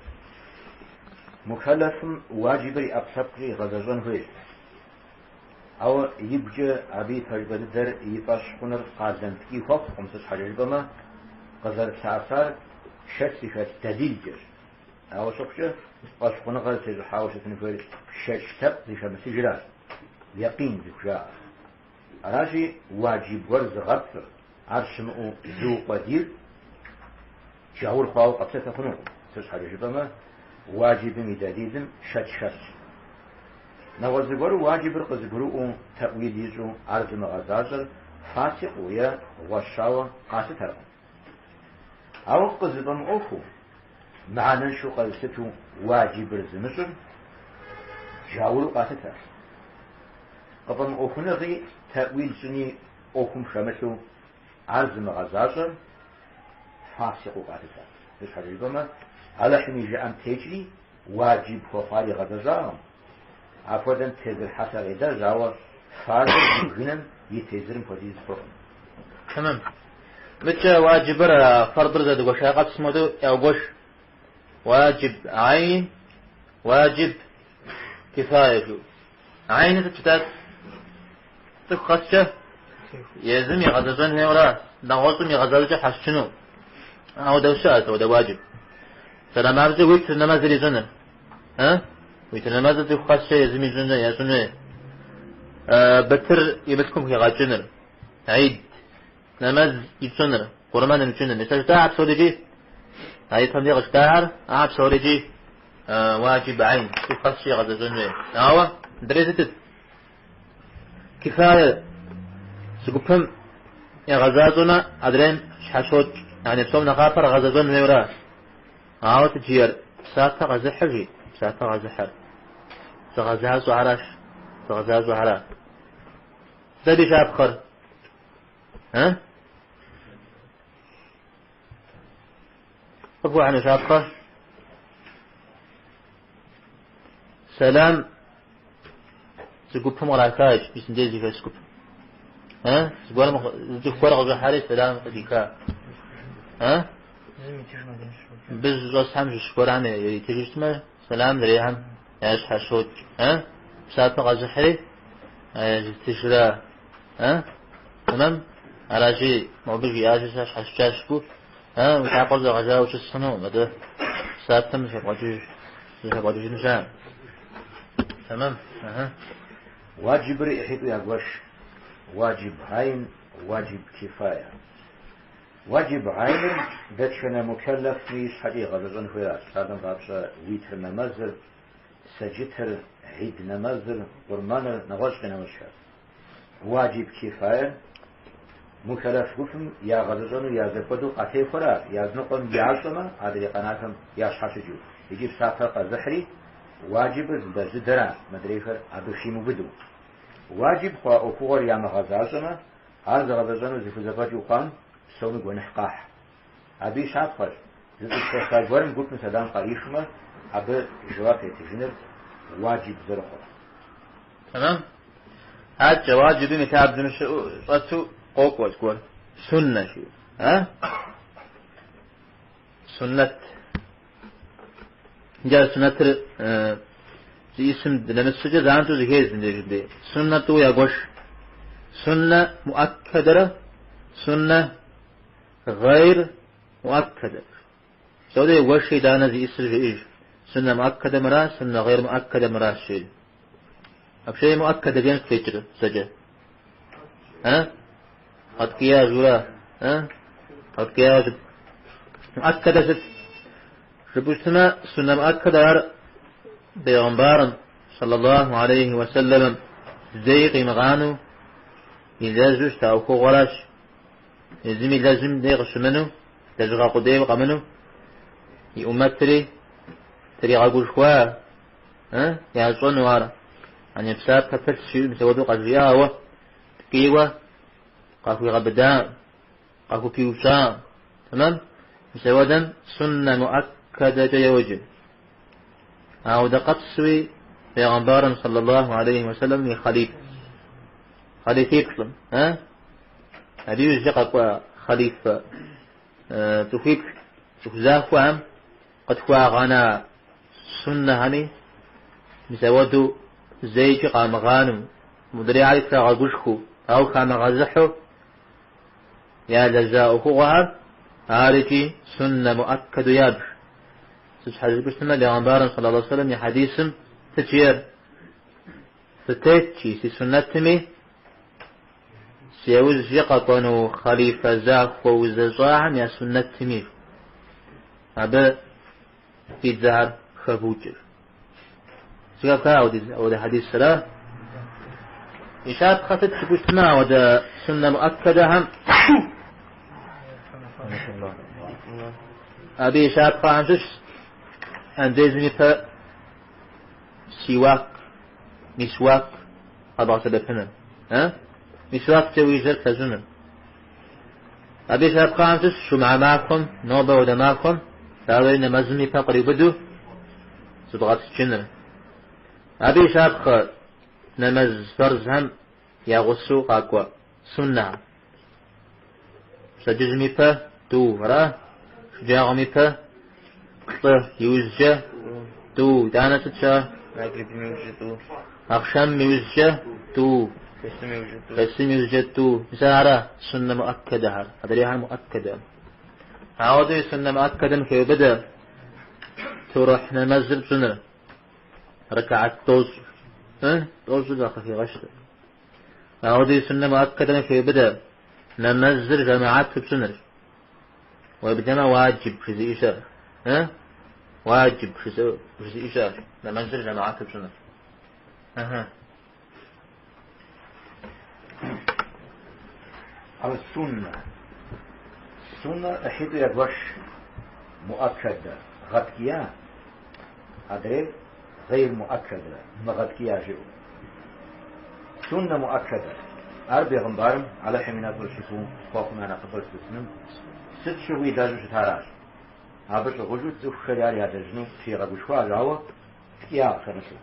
Мукэллэфым уаджибыр и ӏэпкълъэпкъкӏэ игъэзэщӏэн хуейщ. Ауэ игукӏэ абы и пэжыпӏэ дыдэр и фӏэщ хъуныр къалэн ткӏий хуэхъукъым, сыт щхьэкӏэ жыпӏэмэ, къызэрылъэӏэсар шэч зыхэлъ дэлилкӏэщ. Ауэ щыхъукӏэ, фӏэщхъуныгъэр зытещӏыхьауэ щытын хуейр шэч лъэпкъ зыхэмылъыжращ, екъин зыхужаӏэр. Аращи, уаджиб гуэр зыгъэпцӏыр, ар щымыӏэу зыукъуэдийр джаур хъуауэ къэплъытэ хъунукъым, сыт щхьэкӏэ жыпӏэмэ, уаджибым и дэлилым шэч хэлъщ. Нэгъуэщӏ зыгуэру уаджибыр къызыгурыӏуэу тэӏуил ищӏу ар зымыгъэзащӏэр фасикъыу е гъуэщауэ къалъытэркъым. Ауэ къызыфӏэмыӏуэхуу, мыхьэнэншэу къэзылъытэу уаджибыр зымыщӏыр джауру къалъытэ. Къыфӏэмыӏуэхуныгъи тэӏуил щӏыни ӏуэхум хэмылъу ар зымыгъэзащӏэр фасикъыу къалъытэ. Сыт щхьэкӏэ жыпӏэмэ, Алыхьым и жыӏэм текӏри уаджиб хуэхъуар игъэзэщӏакъым. Апхуэдэм тезыр хьэлъэ къелэжь, ауэ фарзыр зыбгынэм и тезырым хуэдиз хъуркъым. Тэмэм. Мыдкӏэ уаджибыр фэрдыр зэдыгуэша къэпсым хуэдэу яугуэш. Уаджиб айн, уаджиб кифае жиӏэу. Айныр сыт жытӏат? Цӏыху къэскӏэ езым игъэзэщӏэн хуейуэра, нэгъуэщӏым игъэзащӏэкӏэ щхьэщыкӏыну. Ауэдэу щыӏэщ, ауэдэ уаджиб. Сэлам абыкӏэ уитр нэмэзыр ищӏыныр. Уитр нэмэзыр цӏыху къэскӏэ езым ищӏын, ящӏын хуей. Бытыр и мылъкум хигъэкӏыныр, гьид нэмэз ищӏыныр, къурмэн ищӏыныр. Мис а жытӏахэр псорикӏи, а ипэм де къыжытӏахэр, ахэр псорикӏи уаджиб айн, цӏыху къэскӏэ игъэзэщӏэн хуей. Ауэ мыдрей сытыт? Кифае зы гупым ягъэзащӏэмэ, адрейм щхьэщокӏ. Яни псом нэхъапэр гъэзэщӏэн хуейуэра. Ауэ сыт жиӏэр? Псапэ къэзыхьыр жи, псапэ къэзыхьыр. Зыгъэзащӏэхэращ, зыгъэзащӏэхэра. Сыт абы и щапхъэр? Ы? Къыпхуэхьыну щапхъэ? Сэлам зы гупым кърахащ, мис мыбдеж зыхэс гуп. Ы? Зыгуэрым зы цӏыху гуэр къыщӏыхьэри сэлам къыдиха. Ы? Мыбы щӏэсхэм щыщ гуэрхэм иритыжу щытмэ, сэлам адрейхэм ящхьэщокӏ. Ы? Псапэ къэзыхьри зытыжра. Ы? Тэмэм? Аращи, мобы жиӏащи, сэ щхьэщыкӏащ жыпӏэу, ы, уи лъакъуэр зэгъэжауэ ущыс хъунукъым, атӏэ псапэм зыхэбгъэкӏыж, зыхэбгъэкӏыжын щыӏэкъым. Тэмэм? Ыхьы. Уаджибыр ӏыхьитӏу ягуэш, уаджиб гьайн, уаджиб кифая. Уаджиб гьайныр дэтхэнэ мукэллэфми и щхьэкӏэ игъэзэщӏэн хуейращ, псалъэм папщӏэ уитр нэмэзыр, сэджытыр, гьид нэмэзыр, къурмэныр, нэгъуэщӏ къинэмыщӏхэр. Уаджиб кифаер мукэллэф гупым ягъэзэщӏэну я зэхуэдэу къатехуэращ, языныкъуэм ящӏэмэ, адрей къэнахэм ящхьэщыкӏыу. Икӏи псапэр къэзыхьри уаджибыр зылэжь дыдэращ, мыдрейхэр абы химыубыдэу. Уаджиб хъуа ӏуэхугъуэр ямыгъэзащӏэмэ, ар зыгъэзэщӏэну зыхузэфӏэкӏыу хъуам псоми гуэныхь къахь. Абы и щапхъэщ, зы цӏыху хэха гуэрым гупым сэлам къарихмэ, абы жэуап етыжыныр уаджиб зэрыхъур. Тэмэм? Адэкӏэ уаджибым и лъабжьэм щыӏэу щӏэту къокӏуэ зыгуэр. Суннэ жиӏэу. А? Суннэт. Иджы а суннэтыр зиӏисым дынэмыс щӏыкӏэ занщӏэу зыхез мыбдеж мыбдеж. Суннэ тӏу ягуэш. Суннэ муаккадэрэ суннэ гъейр муаккадэ. Псори егуэши итӏанэ зиӏисыр жеӏэж. Суннэ муаккадэ мыра, суннэ гъейр муаккадэ мыращ жеӏэж. Вообще муаккадэ жиӏэм сыт къикӏыр бзэкӏэ? А? Гъэткӏия жура? А? Гъэткӏия жып. Муаккадэ сыт? Жыпӏэу щытмэ, суннэ муаккадэ ар бегъымбарым, саллаллаху алейхи уассалам, зэи къимыгъанэу илэжьу щыта ӏуэхугъуэращ. Езым илэжьым дей къыщымыну, лэжьыгъэ къудейуэ къэмыну, и ӏумэтри тригъэгушхуа, ящӏэну ар. Яни псапэ пылъщ жиӏэу мис апхуэдэу къажриӏа, ауэ ткӏийуэ къахуигъэбыда, къахупиупщӏа. Тэмэм? Мис апхуэдэм суннэ муаккадэкӏэ йоджэ. Ауэдэ къэпсуи бегъымбарым саллаллаху алейхи уассалам и хъалиф. Хъалифиплӏым, э? Абы иужькӏэ къэкӏуа хъалифэ цӏыхуиплӏ, цӏыху захуэхэм къытхуагъэна суннэхэми мис апхуэдэу зэикӏи къамыгъанэу, мыдрейхэри трагъэгушхуэу, ауэ хамыгъэзыхьу ялэжьа ӏуэхугъуэхэр ар икӏи суннэ муаккаду ябж. Сыт щхьэ жыпӏэу щытмэ, бегъымбарым саллаллаху алейхи уассалам и хьэдисым сыт жиӏэр? Фытет жи си суннэтми, си яужькӏэ къэкӏуэну хъалифэ захуэ узэщӏахэм я суннэтми. Абы фи дзэхэр хэвукӏыр. Зэхэфха ауэдэ хьэдисра? И щапхъэ сыт жыпӏэу щытмэ, ауэдэ суннэ муаккадэхэм абы и щапхъэхэм щыщщ андезым ипэ сиуак. мисуак къэбгъэсэбэпыныр. Мисуаккӏэ уи жьэр плъэщӏыныр. Абы и щапхъэхэм щыщщ жумыӏэ махуэм, нобэ хуэдэ махуэм, дауи, нэмэзым и пэ къриубыдэу зыбгъэпскӏыныр. Абы и щапхъэ нэмэз фэрзхэм я гъусэу къакӏуэ суннэхэр. Пщэдджыжьым и пэ тӏу, ара? Шэджагъуэм и пэ плӏы, иужькӏэ тӏу, итӏанэ сыт щыӏэ? Мэгрибым иужькӏэ тӏу. Ахъшэмым иужькӏэ тӏу. Пэсым иужькӏэ тӏу. Пэсым иужькӏэ тӏу. Мис ара суннэ муаккадэхэр, адрейхэр муаккадэ. Ауэдэуи суннэ муаккадэм хеубыдэ турыхь нэмэзыр пщӏыныр. Ракаат тӏощӏ. Тӏощӏыр нэхъ къыхигъэщтыр. Ауэдэуи суннэ муаккадэм хеубыдэ нэмэзыр жэмыхьэту пщӏыныр. Уеблэмэ уаджиб жызыӏи щыӏэщ. Уаджиб жызыӏи щыӏэщ нэмэзыр жэмыхьэту пщӏыныр. Ас-суннэ. Суннэр ӏыхьитӏу ягуэш муаккадэ, гъэткӏия, адрейр гъейр муаккадэ, мыгъэткӏия жиӏэу. Суннэ муаккадэ. Ар бегъымбарым, Алыхьым и нэфӏыр щыхуэу хъуэхъум я нэхъыбэр зылъысыным, сыт щыгъуи илэжьу щытаращ. Абы щӏыгъужу цӏыхухэри ар ялэжьыну тригъэгушхуащ, ауэ ткӏиягъ хэмылъу.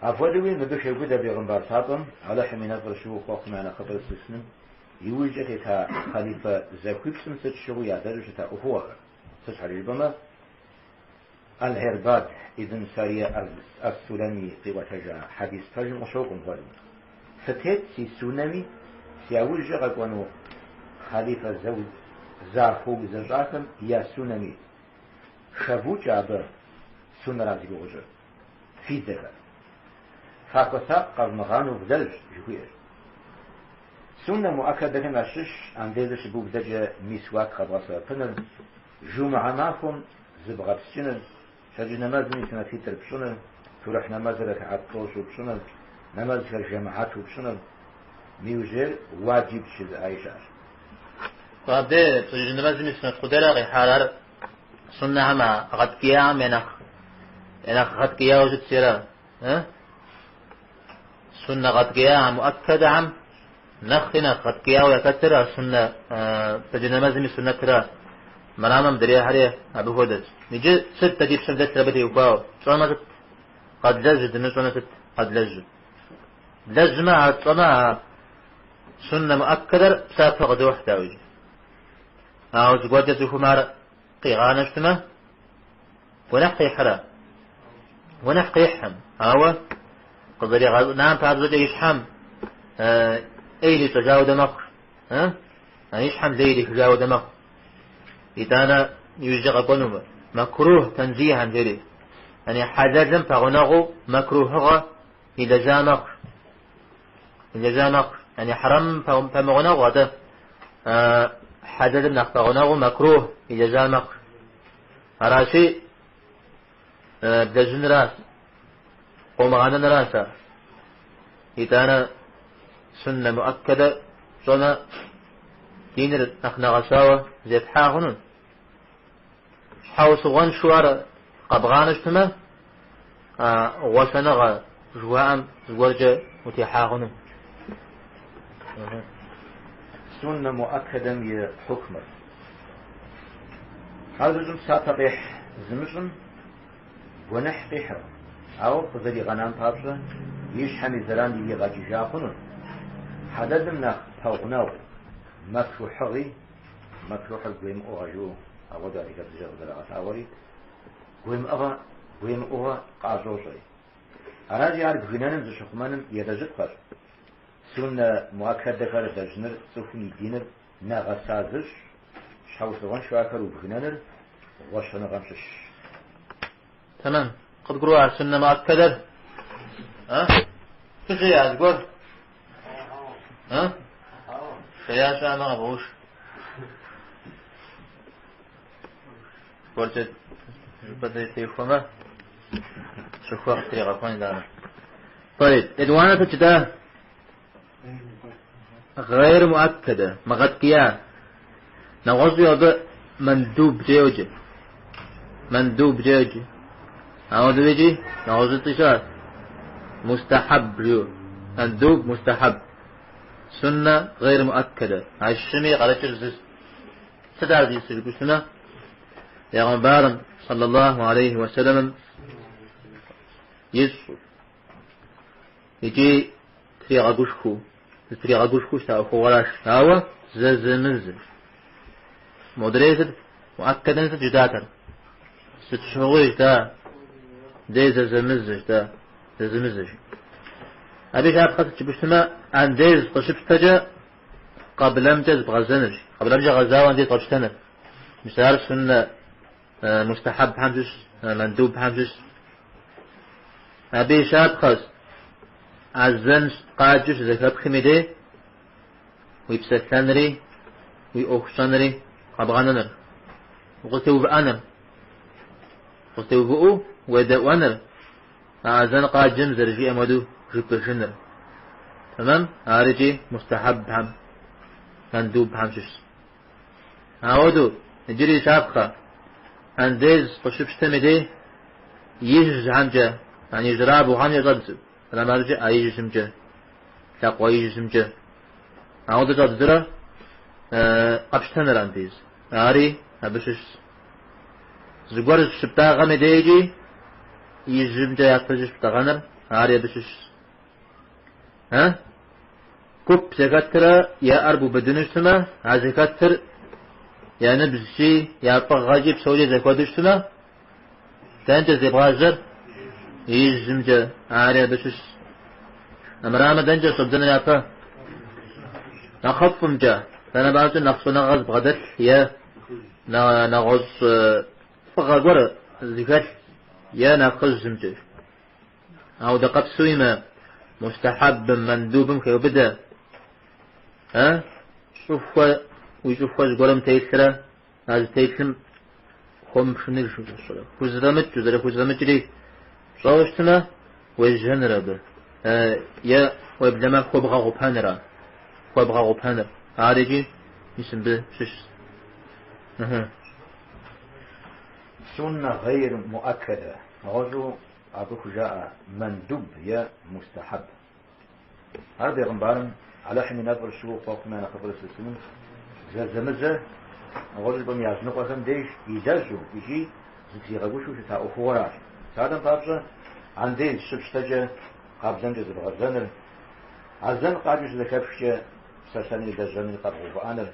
Апхуэдэуи мыбы хеубыдэ бегъымбар лъапӏэм, Алыхьым и нэфӏыр щыхуэу хъуэхъум я нэхъыбэр зылъысыным, иужькӏэ тета хъалифэ захуиплӏым сыт щыгъуи ялэжьу щыта ӏуэхугъуэхэр. Сыт щхьэкӏэ жыпӏэмэ, Аль-Ирбад ибн Сария ас-Сулами къиӏуэтэжа хьэдис пэжым къыщокӏуэ мыпхуэдэу, Фытет си суннэми, си яужькӏэ къэкӏуэну хъалифэ захуэу узэщӏахэм я суннэми. Хэвукӏэ абы суннэра зи гугъу ищӏыр. Фи дзэхэр. Фахуэсакъ къэвмыгъанэу влэжь, жыхуиӏэщ. Суннэ муаккадэхэм ящыщщ андезыр щыбублэкӏэ мисуак къэбгъэсэбэпыныр, жумыӏэ махуэм зыбгъэпскӏыныр, пщэдджыжь нэмэзым и сунэтитӏыр пщӏыныр, турыхь нэмэзыр рэкаат тӏощӏу пщӏыныр, нэмэзхэр жэмыхьэту пщӏыныр, мы иужьрейр уаджибщ жызыӏаи щыӏэщ. Абдей пщэдджыжь нэмэзым и сунэт къудейра къихьар ар суннэхэм а гъэткӏияхэм я нэхъ я нэхъ гъэткӏияуэ щытщ ара? Суннэ гъэткӏияхэм, муаккадэхэм нэхъри нэхъ гъэткӏияуэ яхэтыр а суннэ пщэдджыжь нэмэзым и суннэтра. Мырамэ мыдрейхэри абы хуэдэщ. Иджы сыт дэ ди пщэм дэлъыр абы теухуауэ? Тщӏэмэ сыт къэдлэжьыр, дымыщӏэмэ сыт къэдлэжьыр? Длэжьмэ, ар тщӏэмэ, а суннэ муаккадэр псапэ къыдохь, дауикӏ. Ауэ зыгуэркӏэ цӏыхум ар къигъанэу щытмэ, гуэныхь къихьрэ? Гуэныхь къихьым, ауэ къызэригъэнам папщӏэкӏэ и щхьэм ӏей ирищӏэжа хуэдэ мэхъу. И щхьэм лей ирихыжа хуэдэ мэхъу. Итӏанэ иужькӏэ къэкӏуэнумэ, мэкрух тэнзихан жери. Яни хьэлэлым пэгъунэгъуу мэкрухыгъэ илэжьа мэхъу. Илэжьа мэхъу. Яни хьэрэмым пэмыгъунэгъу, атӏэ хьэлэлым нэхъ пэгъунэгъуу мэкрух илэжьа мэхъу. Аращи, блэжьынращ, къомыгъэнэнращ ар. Итӏанэ суннэ муаккадэ пщӏэмэ, диныр нэхъ нэгъэсауэ зепхьа хъуну. Щхьэусыгъуэншэу ар къэбгъанэу щытмэ, а гъуэщэныгъэ жыхуаӏэм зыгуэркӏэ утехьа хъуну. Суннэ муаккадэм и хьукмыр. Ар зыщӏым псапэ къехь, зымыщӏым гуэныхь къихьыркъым, ауэ къызэригъэнам папщӏэ и щхьэм и зэран иригъэкӏыжа хъуну. Хьэлэлым нэхъ пэгъунэгъу мэкрухьыгъи, мэкрухьыр гуемыӏугъэ жиӏэу апхуэдэу адыгэбзэкӏэ къызэрагъэлъагъуэри, гуемыӏыгъэ, гуемыӏугъэ къащӏощӏэри. Аращи, ар бгынэным зыщыхъумэным елэжьыпхъэщ. Суннэ муаккадэхэр лэжьыныр цӏыхум и диныр нэгъэса зыщӏ, щхьэусыгъуэншэу ахэр убгынэныр гъуэщэныгъэм щыщщ. Тэмэм. Къыдгурыӏуа суннэ муаккадэр? А? Фыжея зыгуэр? А? Жея щыӏэмэ къэвгъэуш. Зыгуэркӏэ жыпӏэ техуэмэ, щӏыхуэ къытригъэхуэн итӏанэ. طيب, етӏуанэ сыт жытӏа? Гъейр муаккадэ, мыгъэткӏия. Нэгъуэщӏуи абы мандубкӏэ йоджэ. Мандубкӏэ йоджэ. Ауэдэу икӏи нэгъуэщӏыцӏи щыӏэщ. Мустахьэб жиӏэу. Мандуб, мустахьэб. Суннэ гъейр муаккадэ. А щыми къарыкӏыр зыщ. Сыт ар зищӏысыр жыпӏэу щытмэ, Пейгъэмбарым, саллаллаху алейхи уэсэлэмым, ищӏу икӏи тригъэгушхуэу, зытригъэгушхуэу щыта ӏуэхугъуэращ, ауэ зэзэмызэщ. Модрей сыт, муаккадэм сыт жытӏатэр? Сыт щыгъуи жытӏа, дей зэзэмызэщ жытӏа, зэзэмызэщ. Абы и щапхъэ сыт жыпӏэу щытмэ, андез къыщыпщтэкӏэ къэблэмкӏэ зыбгъэзэнырщ, къэблэмкӏэ гъэзауэ андез къэпщтэныр. Мис ар суннэ мустахьэбхэм щыщ, мандубхэм щыщ. Абы и щапхъэщ азэн къаджэу щызэхэпхым и дей уи псэлъэнри, уи ӏуэху щӏэнри къэбгъэнэныр, укъызэтеувыӏэныр, укъызэтеувыӏэу уедэӏуэныр, а азэн къаджэм зэрыжиӏэм хуэдэу жыпӏэжыныр. Тэмэм, ар икӏи мустахьэбхэм, мандубхэм щыщщ. Ауэдэу, иджыри щапхъэ, андез къыщыпщтэм и дей ижьхэмкӏэ, яни ижьырабгъухэмкӏэ щӏэбдзэу, армырамэ ӏэ ижьымкӏэ, лъакъуэ ижьымкӏэ. Ауэдэу щӏэбдзэрэ къэпщтэныр андез. Ари абы щыщщ. Зыгуэр щыптӏагъэм и дейкӏи ижьымкӏэ япэ зыщыптӏэгъэныр, ари абы щыщщ. А? Гуп зэхэтрэ я ӏэр бубыдыну щытмэ, а зэхэтыр я ныбжькӏи, я фӏыгъэкӏи псокӏи зэхуэдэу щытмэ, дэнкӏэ зебгъажьэр? Ижьымкӏэ, ари абы щыщщ. Армырамэ дэнкӏэ щӏэбдзэныр япэ? Нэхъыфӏымкӏэ, дэнэ папщӏэ нэхъ щӏэныгъэ зыбгъэдэлъ е нэгъуэщӏ фӏыгъэ гуэр зыхэлъ е нэхъыжьымкӏэ. Ауэдэ къабзэуи мы мустахьэбым, мандубым хеубыдэ. А? Щӏыхуэ, уи щӏыхуэ зыгуэрым телърэ, а зытелъым хуэмыпшыныжу щӏэрэ. Хузэфӏэмыкӏыу, зэрыхузэфӏэмыкӏри пщӏэуэ щытмэ, уежьэныр абы. Е уеблэмэ хуэбгъэгъупэныр, хуэбгъэгъупэныр. Ар икӏи мис мыбы щыщщ. Суннэ гъейр муаккадэ. Нэгъуэщӏу абы хужаӏэ мандуб е мустахьэб. Ар бегъымбарым, Алыхьым и нэфӏыр щыхуэу хъуэхъум я нэхъыфӏыр зылъысыным, зэзэмызэ нэгъуэщӏу жыпӏэм языныкъуэхэм деж илэжьу икӏи зытригъэгушхуэу щыта ӏуэхугъуэращ. Псалъэм папщӏэ, андез щыпщтэкӏэ къаблэмкӏэ зыбгъэзэныр, азэн къаджэу щызэхэпхкӏэ псэлъэнри лэжьэнри къэбгъэувыӏэныр,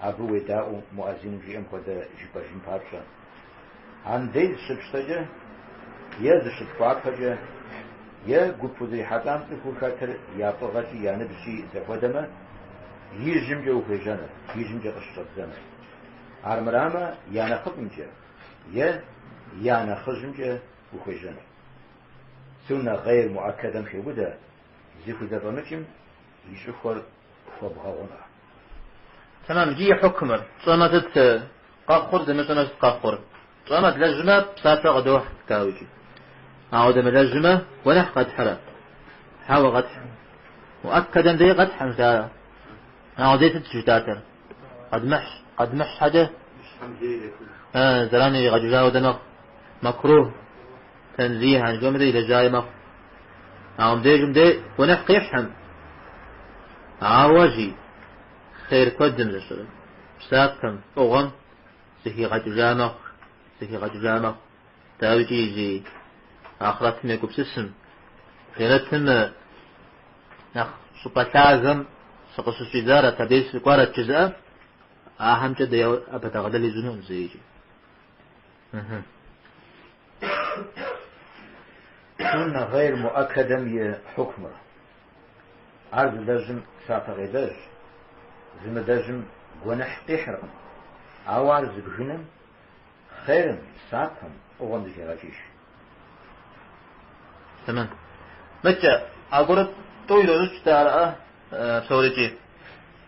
абы уедаӏуэу муӏэзиным жиӏэм хуэдэ жыпӏэжын папщӏэ. Андез щыпщтэкӏэ е зыщыпхуапэкӏэ, е гуп узрихьэлӏам цӏыхуу хэтыр я фӏыгъэкӏи я ныбжькӏи зэхуэдэмэ, ижьымкӏэ ухуежьэныр, ижьымкӏэ къыщыщӏэбдзэныр. Армырамэ, я нэхъыфӏымкӏэ е я нэхъыжьымкӏэ ухуежьэныр. Суннэ гъейр муӏэккэдэм хеубыдэ зыхузэфӏэмыкӏым и щӏыхуэр хуэбгъэгъуныр. Тэмэм, иджы и хьукмыр. Тщӏэмэ сыт къэхъур, дымыщӏэмэ сыт къэхъур? Тщӏэмэ длэжьмэ, псапэ къыдохь, дауикӏи. Ауэ дымылэжьмэ, гуэныхь къэтхьрэ? Хьэуэ къэтхьым. Муӏэккэдэм дей къэтхьым жытӏа. Ауэ дей сыт жытӏатэр? Къэдмыхь, къэдмыхь щхьэкӏэ зэран иригъэкӏыжа хуэдэ мэхъу. Макрух, тэнзихан жыхуэм илэжьаи мэхъу. Ауэ мыбдежым дей гуэныхь къихьым. Ауэ жи, хъер куэдым зэщӏэрэ, псапэм, фӏыгъуэм зыхигъэкӏыжа мэхъу, зыхигъэкӏыжа мэхъу. Дауикӏи зи ахърэтым егупсысым, жэнэтым нэхъ щӏыпӏэ лъагэм сыкъыщыщӏидзарэт, абдеж сыкӏуарэт жызыӏэ, ахэмкӏэ дэ ӏэпэдэгъэлэл ищӏынукъым зэикӏи. Суннэ гъейр муӏэккэдэм и хьукмыр. Ар зылэжьым псапэ къелэжь, зымылэжьым гуэныхь къихьыркъым. Ауэ ар зыбгынэм хъерым, псапэм, фӏыгъуэм зыхегъэкӏыж. Тэмэм. Мыткӏэ, аргуэру тӏу идощӏыкӏ дэ ар псорикӏи.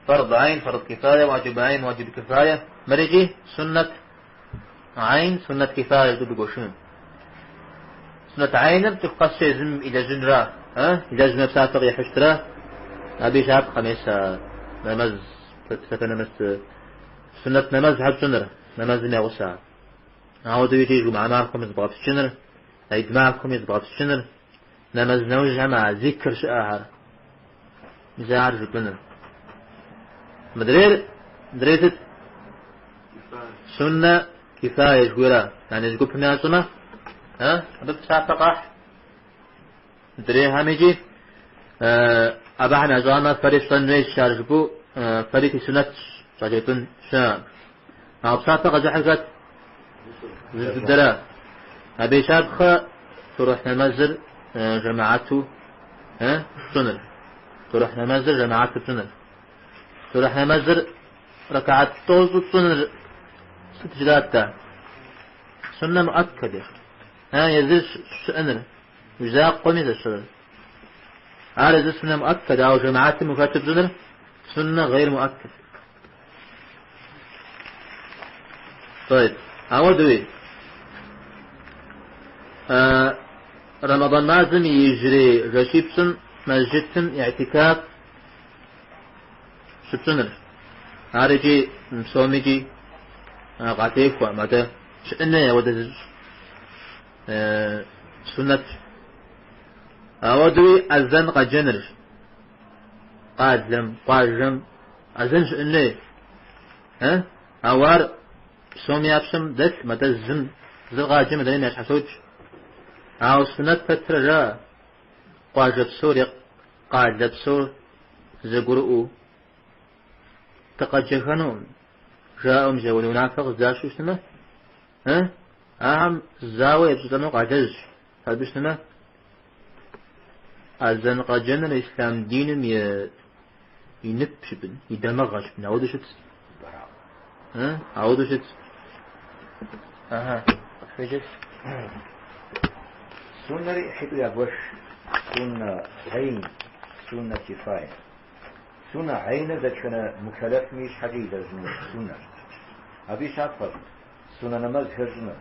Фард айн, фард кифая, уаджиб айн, уаджиб кифая. Мырикӏи суннэт айн, суннэт кифая жытӏэу дыгуэшыну. Суннэт айныр цӏыху къэс езым илэжьынра, илэжьмэ псапэ къихьыщтра, абы и щапхъэ мес а нэмэз, псапэ нэмэз, суннэт нэмэзхэр пщӏыныр, нэмэзым я гъусэ. Ауэдэу икӏи жумыӏэ махуэм зыбгъэпскӏыныр, гьид махуэми зыбгъэпскӏыныр. Нэмэз нэужьхэм а зикр щыӏэхэр, мис ахэр жыпӏэныр. Мыдрейр, мыдрейр сыт? Суннэ кифае жыхуиӏэра. Яни зы гупым ящӏэмэ, абы псапэ къахь. Мыдрейхэм икӏи абыхэм ящӏамэ, фэри фщӏэн хуейщ ар жыпӏэу, фэри фи суннэтщ щӏажепӏэн щыӏэкъым. Ауэ псапэ къэзыхьыр хэт? Зы дыдэра. Абы и щапхъэ турыхь нэмэзыр жэмыхьэту пщӏыныр. Турыхь нэмэзыр жэмыхьэту пщӏыныр. Турыхь нэмэзыр ракаат тӏощӏу пщӏыныр сыт жытӏат-тӏэ? Суннэ муаккадэ. Езыр щыӏэныр, уи закъуэми зэщырыр. Ар езыр суннэ муаккад, ауэ жэмыхьэтым ухэту пщӏыныр суннэ гъейр муаккад. طيب. Ауэдэуи Рэмэдан мазэм и иужьрей жэщипщӏым мэжджытым игьтикаф щыпщӏыныр. Ар икӏи псомикӏи къатехуэкъым, атӏэ щыӏэн хуей ауэдэ зыщӏ суннэт. Ауэдэуи азэн къэджэнырщ. Къалэм, къуажэм азэн щыӏэн хуей. Ауэ ар псоми я пщэм дэлъкъым, атӏэ зым зыр къаджэм адрейм ящхьэщокӏ. Ауэ суннэт пэтрэ жаӏэ, къуажэ псор е къалэ псор зэгурыӏуэу дыкъэджэхэнукъым, жаӏэу мис ауэдэ унафэ къыздащтэу щытмэ, ахэм зауэ епщӏылӏэну къалэжь, абы щытмэ, азэн къэджэныр ислъам диным и нып жыпӏэн, и дамыгъэ жыпӏэн, ауэдэу щытщ. Ауэдэу щытщ. Аха, къытхуеджэт. Суннэри ӏыхьитӏу ягуэш, суннэ гьейн, суннэ кифае. Суннэ гьейныр дэтхэнэ мукэлэфми и щхьэкӏэ илэжьыну суннэщ. Абы и щапхъэщ суннэ нэмэзхэр щӏыныр,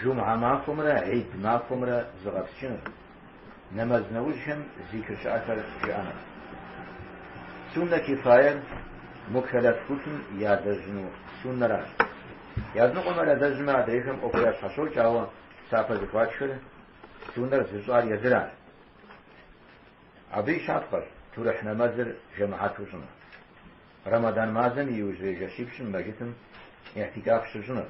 жумгьэ махуэмрэ гьид махуэмрэ зыгъэпскӏыныр, нэмэз нэужьхэм зикр щыӏэхэр жыӏэныр. Суннэ кифаер мукэлэф гупым ялэжьыну суннэращ. Языныкъуэм ар ялэжьмэ, адрейхэм ӏуэхур ящхьэщокӏ, ауэ псапэ зыхуатхыр суннэр зыщӏар езыращ. Абы и щапхъэщ турыхь нэмэзыр жэмыхьэту щӏыныр. Рэмэдан мазэм и иужьрей жэщипщӏым мэжджытым ихьтикаф щыщӏыныр.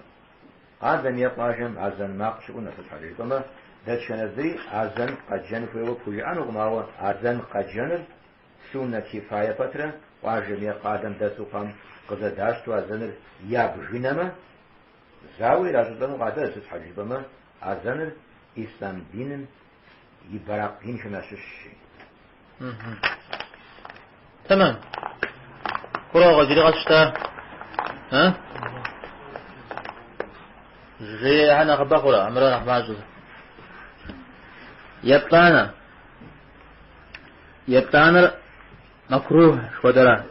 Къалэм е къуажэм азэн макъ щыӏуныр, сыт щхьэкӏэ жыпӏэмэ, дэтхэнэ зыри азэн къэджэн хуейуэ пхужыӏэнукъым, ауэ азэн къэджэныр суннэ кифае пэтрэ къуажэм е къалэм дэсу хъуам къызэдащтэу азэныр ябгынэмэ, зауэ иращӏылӏэну къалэжь, сыт щхьэкӏэ жыпӏэмэ, азэныр ислъам диным и бэракъ инхэм ящыщщи. Тэмэм. Гурыӏуэгъуэ иджыри къэсщта? А? Жейхэр нэхъыбэ хъурэ, хьэмэрэ нэхъ мащӏэ? Еплӏанэ. Еплӏанэр макрух жыхуэтӏэра.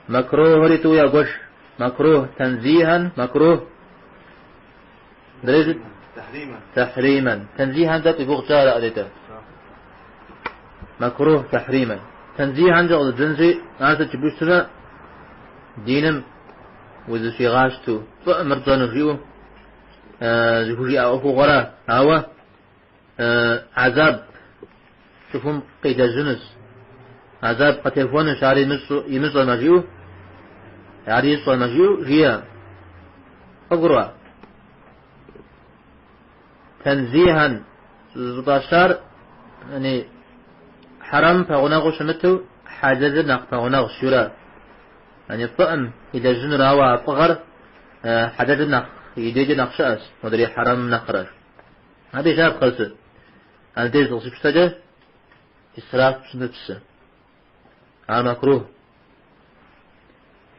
Макрухри тӏу ягуэш. Макрух танзихан, макрух мыдрейр тахриман. Танзихан тӏэкӏу и гугъу тщӏа аретэ. Макрух тахриман. Танзиханкӏэ къызэддзэнщи, ар сыт жыпӏэу щытмэ, диным узыщигъащтэу, фӏыӏым мыр пщӏэну жиӏэу зыхужиӏа ӏуэхугъуэра. Ауэ Гӏэзаб цӏыхум къилэжьынущ, гӏэзаб къытехуэнущ, ар имыщӏэмэ жиӏэу, ар ищӏэмэ жиӏэу жиӏэ. Къывгурыӏуа? Тэнзихан щӏыфӏащар, яни хьэрам пэгъунэгъуу щымыту, хьэлэлыр нэхъ пэгъунэгъущ жиӏэурэ. Яни фӏыӏым илэжьынур, ауэ а фӏыгъэр хьэлэлым нэхъ и дежкӏэ нэхъ щыӏэщ, модрей хьэрэмым нэхърэ. Абы и щапхъэр сыт? Андез къыщыпщтэкӏэ исраф пщӏыныр псы. Ар макрух.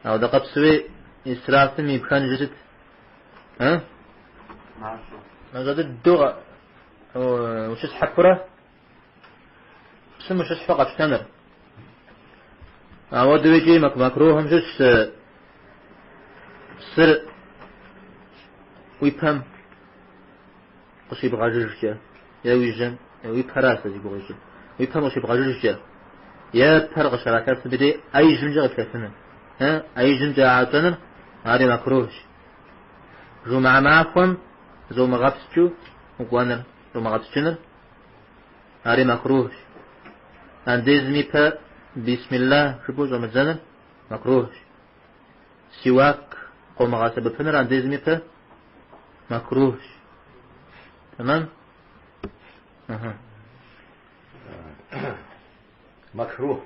Ауэ дакъэпсуи исрафым и пхэнжыр сыт? А? Мащӏэ дыдэу ущысхьэпурэ псым ущысхьу къэпщтэныр. Ауэдэу икӏи макрухым щыщ псыр уи пэм къыщибгъэжыжкӏэ, е уи жьэм, е уи пэращ сэ зи гугъу ищӏыр, уи пэм къыщибгъэжыжкӏэ, е пэр къыщралъэфым дей ӏэ ижьымкӏэ къеплъэфыныр, е ӏэ ижьымкӏэ ящӏэныр, ари макрухщ. Жумыӏэ махуэм зумыгъэпскӏыу укӏуэныр, зумыгъэпскӏыныр. Ари макрухщ. Андезым и пэ бисмиллах жыпӏэу щӏэмыдзэныр макрухщ. Сиуак къомыгъэсэбэпыныр андезым и пэ макрухщ. Тэмэм? Ыхьы. Макрух.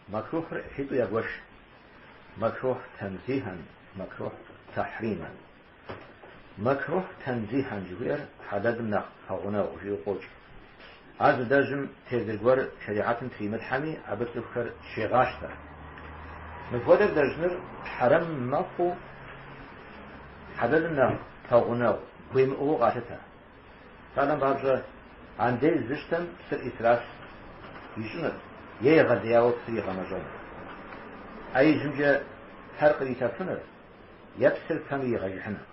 Макрухыр ӏыхьитӏу ягуэш. Макрух тэнзихэн, макрух тэхьримэн. Макрух тэнзихэн жыхуиӏэр хьэлэлым нэхъ пэгъунэгъу жиӏэу къокӏ. Ар зылэжьым тезыр гуэр шэригьэтым тримылъхьэми, абы цӏыхухэр щегъащтэ. Мыпхуэдэр лэжьыныр хьэрэм мэхъуу, хьэлэлым нэхъ пэгъунэгъу гуемыӏугъэу къалъытэ. Псалъэм папщӏэ, андез зыщтэм псыр ӏисраф ищӏыныр е егъэлеяуэ псыр игъэмэщӏэныр. ӏэ ижьымкӏэ пэр кърилъэфыныр е псыр пэм иригъэжыхьыныр.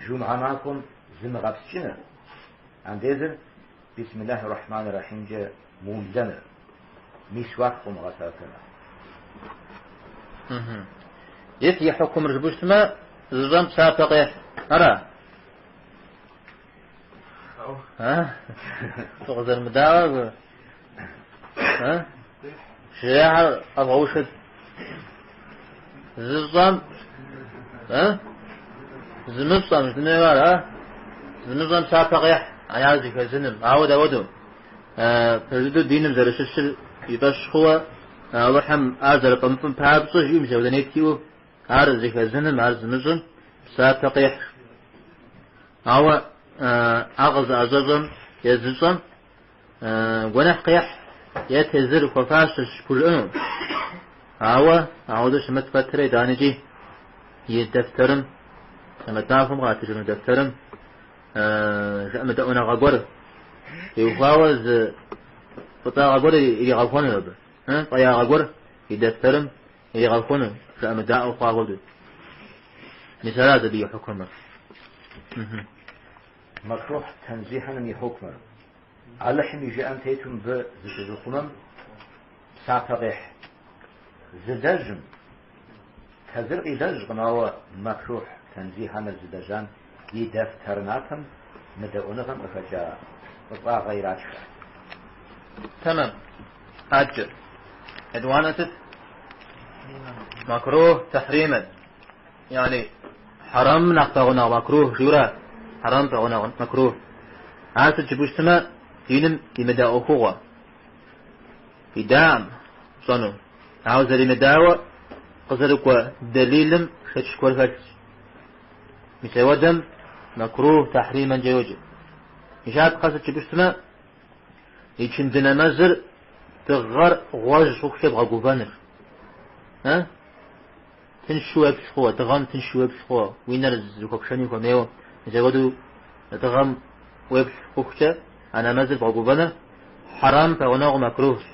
Жумгьэ махуэм зымыгъэпскӏыныр, андезыр Бисмиллахь рахьман рахьимкӏэ мыублэныр, мисуак къыумыгъэсэбэпыныр. Сыт и хьукумыр жыпӏэу щытмэ, зыщӏэм псапэ къехь. Ара? А? Фыкъызэрымыдауэр? А? Жыхьэр къэвгъэушыт. Зыщӏэм, а? Зымыщӏэм, жытӏэну ара? Зымыщӏэм псапэ къехь, ар зыхэзыным. Ауэ дауэдэу? Пэж дыдэу диным зэрыщыщыр и фӏэщ хъууэ, Алыхьым ар зэрыфӏэмыфӏым папщӏэ жиӏэу мис апхуэдэ нет иӏэу, ар зыхэзыным, ар зымыщӏым псапэ къехь. Ауэ ар къызыӏэщӏэщӏэм е зыщӏэм гуэныхь къехь е тезыр хуэфащэщ пхужыӏэну. Ауэ ауэдэу щымыт пэтрэ итӏанэкӏи и дэфтэрым, къемэт махуэм къратыжыну дэфтэрым жыӏэмыдэӏуэныгъэ гуэр теухуауэ зы фӏыцӏагъэ гуэр иригъэхуэну абы, фӏеягъэ гуэр и дэфтэрым иригъэхуэну, жыӏэмыдаӏуэ хъуа хуэдэу. Мис аращ абы и хьукмыр. Макрухь тэнзихьэным и хьукмыр. Алыхьым и жыӏэм тету мыбы зыщызыхъумэм псапэ къехь. Зылэжьым, тезыр къилэжькъым, ауэ макрухь тэнзихьэныр зылэжьам и дэфтэр напэм мыдэӏуэныгъэм къыхэкӏа фӏыцӏагъэ иратхэ. Тэмэм. Адэкӏэ. Етӏуанэ сыт? Макрух тэхьримэн. Яни хьэрэм нэхъ пэгъунэгъу макрух жиӏэурэ, хьэрэм пэгъунэгъу макрух. Ар сыт жыпӏэу щытмэ, диным имыда ӏуэхугъуэ. Идаӏым пщӏэну. Ауэ зэримыдауэ къызэрыкӏуэ дэлилым шэч гуэр хэлъщ. Мис ауэдэм макрух тэхьримэнкӏэ йоджэ. И щапхъэ сыт жыпӏэу щытмэ, ичынды нэмэзыр дыгъэр гъуэжь хъухукӏэ бгъэгувэныр. Э? Тыншу уеплъ хъууэ, дыгъэм тыншу уеплъ хъууэ, уи нэр зыхуэпшэни хуэмейуэ, мис апхуэдэу дыгъэм уеплъ хъухукӏэ а нэмэзыр бгъэгувэныр хьэрам пэгъунэгъу макрухщ.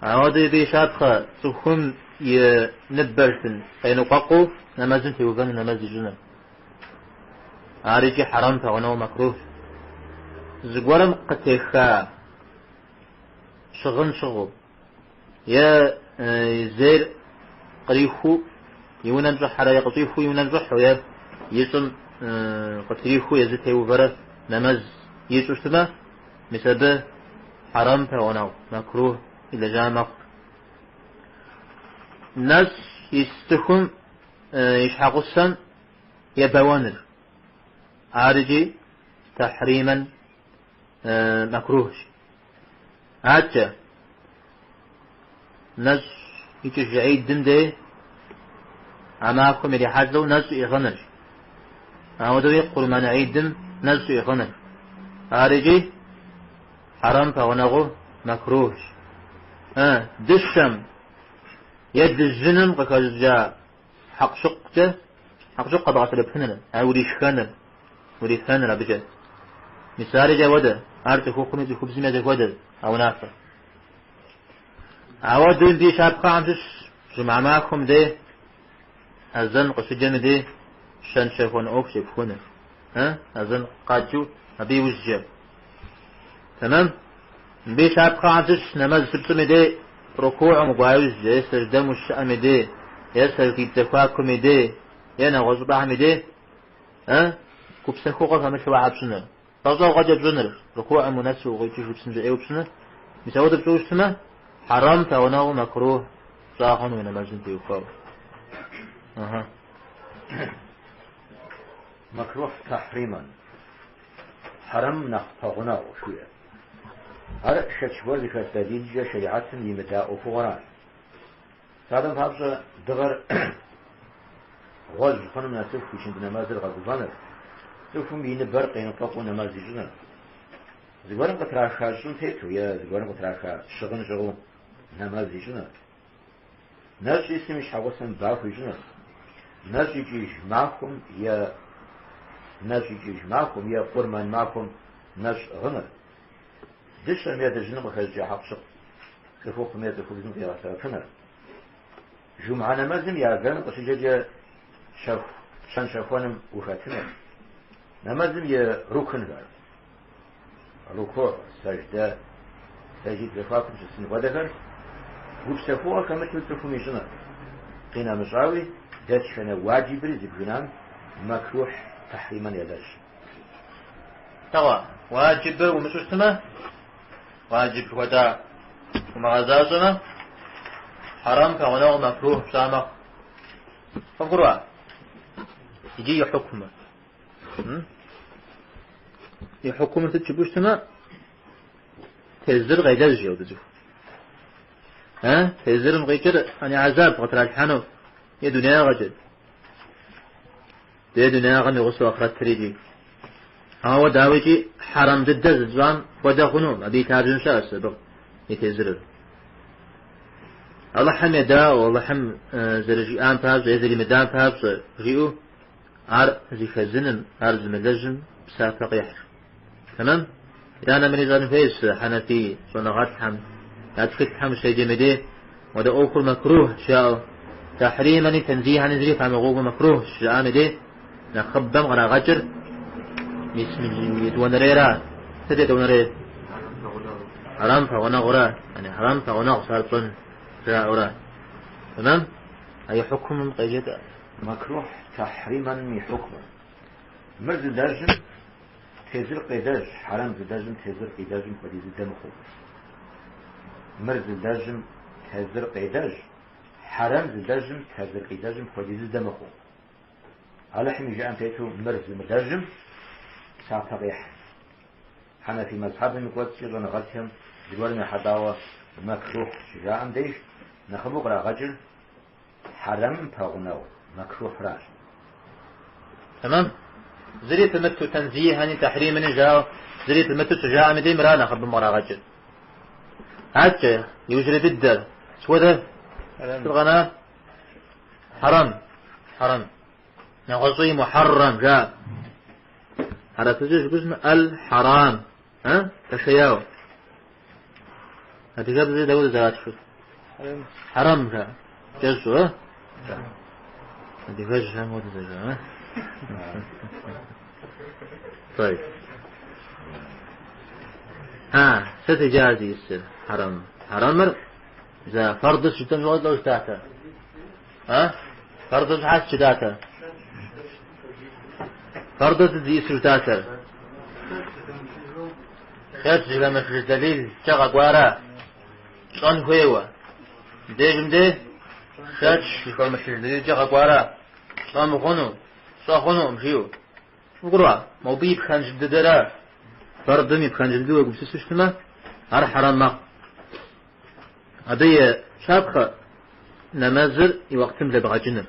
Ауэдэу абы и щапхъэ цӏыхум и ныбэр жытӏэн къеныкъуэкъуу нэмэзым теувэну нэмэз ищӏыныр. Ар икӏи хьэрам пэгъунэгъу макрухщ. Зыгуэрым къытеха щыгъын щыгъыу е зейр кърихуу и унэм щӏыхьэрэ е къыщӏихуу и унэм щӏыхьэу е и щӏым къытрихыу езы теувэрэ нэмэз ищӏу щытмэ, мис абы хьэрэм пэгъунэгъу макрух илэжьа мэхъу. Нэщӏ ис цӏыхум и щхьэгъусэм ебэуэныр, ар икӏи тэхьримэн макрухщ. Адэкӏэ, нэщӏ икӏыж гьидым дей а махуэм ирихьэлӏэу нэщӏ иӏыгъынырщ. Ауэдэуи къурмэн гьидым нэщӏ иӏыгъыныр. Ар икӏи хьэрэм пэгъунэгъуу макрухщ. Дыщэм е дыжьыным къыхэщӏыкӏа хьэкъущыкъукӏэ, хьэкъущыкъу къэбгъэсэбэпыныр, ар уришхэныр, урифэныр абыкӏэ. Мис ар икӏи ауэдэ, ар цӏыхухъуми цӏыхубзми я зэхуэдэ а унафэр. Ауэдэу мыбы и щапхъэхэм щыщ жумгьэ махуэм дей, азэн къыщыджэм дей щэн-щэхуэн ӏуэху зепхуэныр. Азэн къаджэу абы иужькӏэ. Тэмэм? Мыбы и щапхъэхэм щыщ нэмэз щыпщӏым и дей рукугьым укӏуа иужькӏэ, е сэждэм ущыӏэм и дей, е сэждитӏ зэхуакум и дей, е нэгъуэщӏыпӏэхэм и дей, гупсэхугъуэ хэмылъу ахэр пщӏыныр. Пӏэщӏэгъуэкӏэ пщӏыныр, рукуӏым унэсу укъикӏыжу псынщӏэ ӏейуэ пщӏыныр, мис ауэдэ пщӏыуэ щытмэ, хьэрэм пэгъунэгъуу мэкрухь пщӏа хъуну уи нэмэзым теухуауэ. Аха. Мэкрухь тахриман. Хьэрэм нэхъ пэгъунэгъу жиӏэр. Ар шэч гуэр зыхэлъ дэлилкӏэ шэригьэтым имыда ӏуэхугъуэращ. Псалъэм папщӏэ, дыгъэр гъуэжь хъуным нэсыху ичынды нэмэзыр гъэгувэныр, цӏыхум и ныбэр къеныкъуэкъуу нэмэз ищӏыныр. Зыгуэрым къытраха щӏым тету е зыгуэрым къытраха щыгъын щыгъыу нэмэз ищӏыныр. Нэщӏ исым и щхьэгъусэм ба хуищӏыныр. Нэщӏ икӏыж махуэм е нэщӏ икӏыж махуэм е къурмэн махуэм нэщӏ ӏыгъыныр. Дыщэм е дыжьыным къыхэщӏыкӏа хьэкъущыкъу цӏыхухъум е цӏыхубзым къигъэсэбэпыныр. Жумгьэ нэмэзым и азэныр къыщыджэкӏэ щэху щэн-щэхуэным ухэтыныр. Нэмэзым и рукнхэр, рукуӏ, сэждэ, сэждитӏ зэхуакум щысын хуэдэхэр гупсэхугъуэ хэмылъу цӏыхум ищӏыныр. Къинэмыщӏауи, дэтхэнэ уаджибри зыбгынам мэкрухь тахримэн елэжь. Тэгъуэ, уаджибыр умыщӏу щытмэ, уаджиб жыхуэтӏа умыгъэзащӏэмэ, хьэрэм пэгъунэгъу мэкрухь пщӏа мэхъу. Къывгурыӏуа? Иджы и хьукмыр. И хьукмыр сыт жыпӏэу щытмэ, тезыр къелэжь апхуэдэ цӏыху. Тезырым къикӏыр ани гьэзаб къытралъхьэну е дунеягъэкӏэ. Е дунеягъэм и гъусэу ахърэтыр икӏи. Ауэ дауикӏи хьэрэм дыдэ зыщӏам хуэдэ хъунукъым, абы и лъабжьэм щыӏэщ абы и тезырыр. Алыхьым едаӏуэу, Алыхьым зэрыжиӏам папщӏэ е зэримыдам папщӏэ жиӏэу ар зыхэзыным, ар зымылэжьым псапэ къехь. Тэмэм? Итӏанэ мыри щӏэн хуейщ хьэнэфий щӏэныгъэлӏхэм я тхылъхэм щеджэм и дей, уэдэ ӏуэхур мэкрухь жаӏэу, тахримэни тэнзихьэни зыри памыгъэуву мэкрухь щыжаӏам и дей, нэхъыбэм кърагъэкӏыр мис етӏуанэрейра. Сыт етӏуанэрей? Хьэрэм пэгъунэгъура, яни хьэрэм пэгъунэгъущ ар пщӏэн жаӏэура. Тэмэм? А и хьукмым къеджэт. Мэкрухь тахримэным и хьукмыр. Мыр зылэжьым тезыр къелэжь, хьэрэм зылэжьым тезыр къилэжьым хуэдиз дыдэ мыхъуу. Мыр зылэжьым тезыр къелэжь, хьэрэм зылэжьым тезыр къилэжьым хуэдиз дыдэ мыхъуу. Алыхьым и жыӏэм тету мыр зымылэжьым псапэ къехь. Хьэнэфий мэзхьэбым и кӏуэцӏкӏэ щӏэныгъэлӏхэм зыгуэрым ехьэлӏауэ мэкрухь щыжаӏэм деж нэхъыбэу кърагъэкӏыр хьэрэмым пэгъунэгъу мэкрухьращ. Тэмэм? Зыри пымыту тэнзихьэни тахримэни жаӏэу, зыри пымыту щыжаӏэм и дей мыра нэхъыбэм кърагъэкӏыр. Адэкӏэ, иужьрей дыдэр, схуэдэ? Сыт къэна? Хьэрэм, хьэрэм. Нэгъуэщӏуи мухьэррэм жаӏэ. Хьэрыпыжьыр жыпӏэу ӏэл-хьэрам, а? Хэшеяуэ. Адыгэбзэр дауэ зэратхыр? Хьэрэм жаӏэ. Кӏэщӏу, а? Адыгэжьхэм хуэдэ зэрыжаӏэ, а? طيب. А, сыт иджы ар зиӏысыр? Хьэрэм. Хьэрэмыр за фэрдыр щытым щыгъуэ лӏо жытӏатэ. А? Фэрдыр щхьэ жытӏатэ? Фэрдыр сыт зиӏысу жытӏатэр? Шэч зыхэмылъыж дэлилкӏэ къэкӏуара? Щӏэн хуейуэ. Мыбдежым де шэч зыхэмылъыж дэлилкӏэ къэкӏуара? Щӏэ мыхъуну, щӏэ хъунукъым жиӏэу. Къывгурыӏуа? Мобы и пхэнж дыдэра? Фэрдым и пхэнж дыдэу уегупсысу щытмэ, ар хьэрэм мэхъу. Абы и щапхъэ нэмэзыр и уэкътым блэбгъэкӏыныр,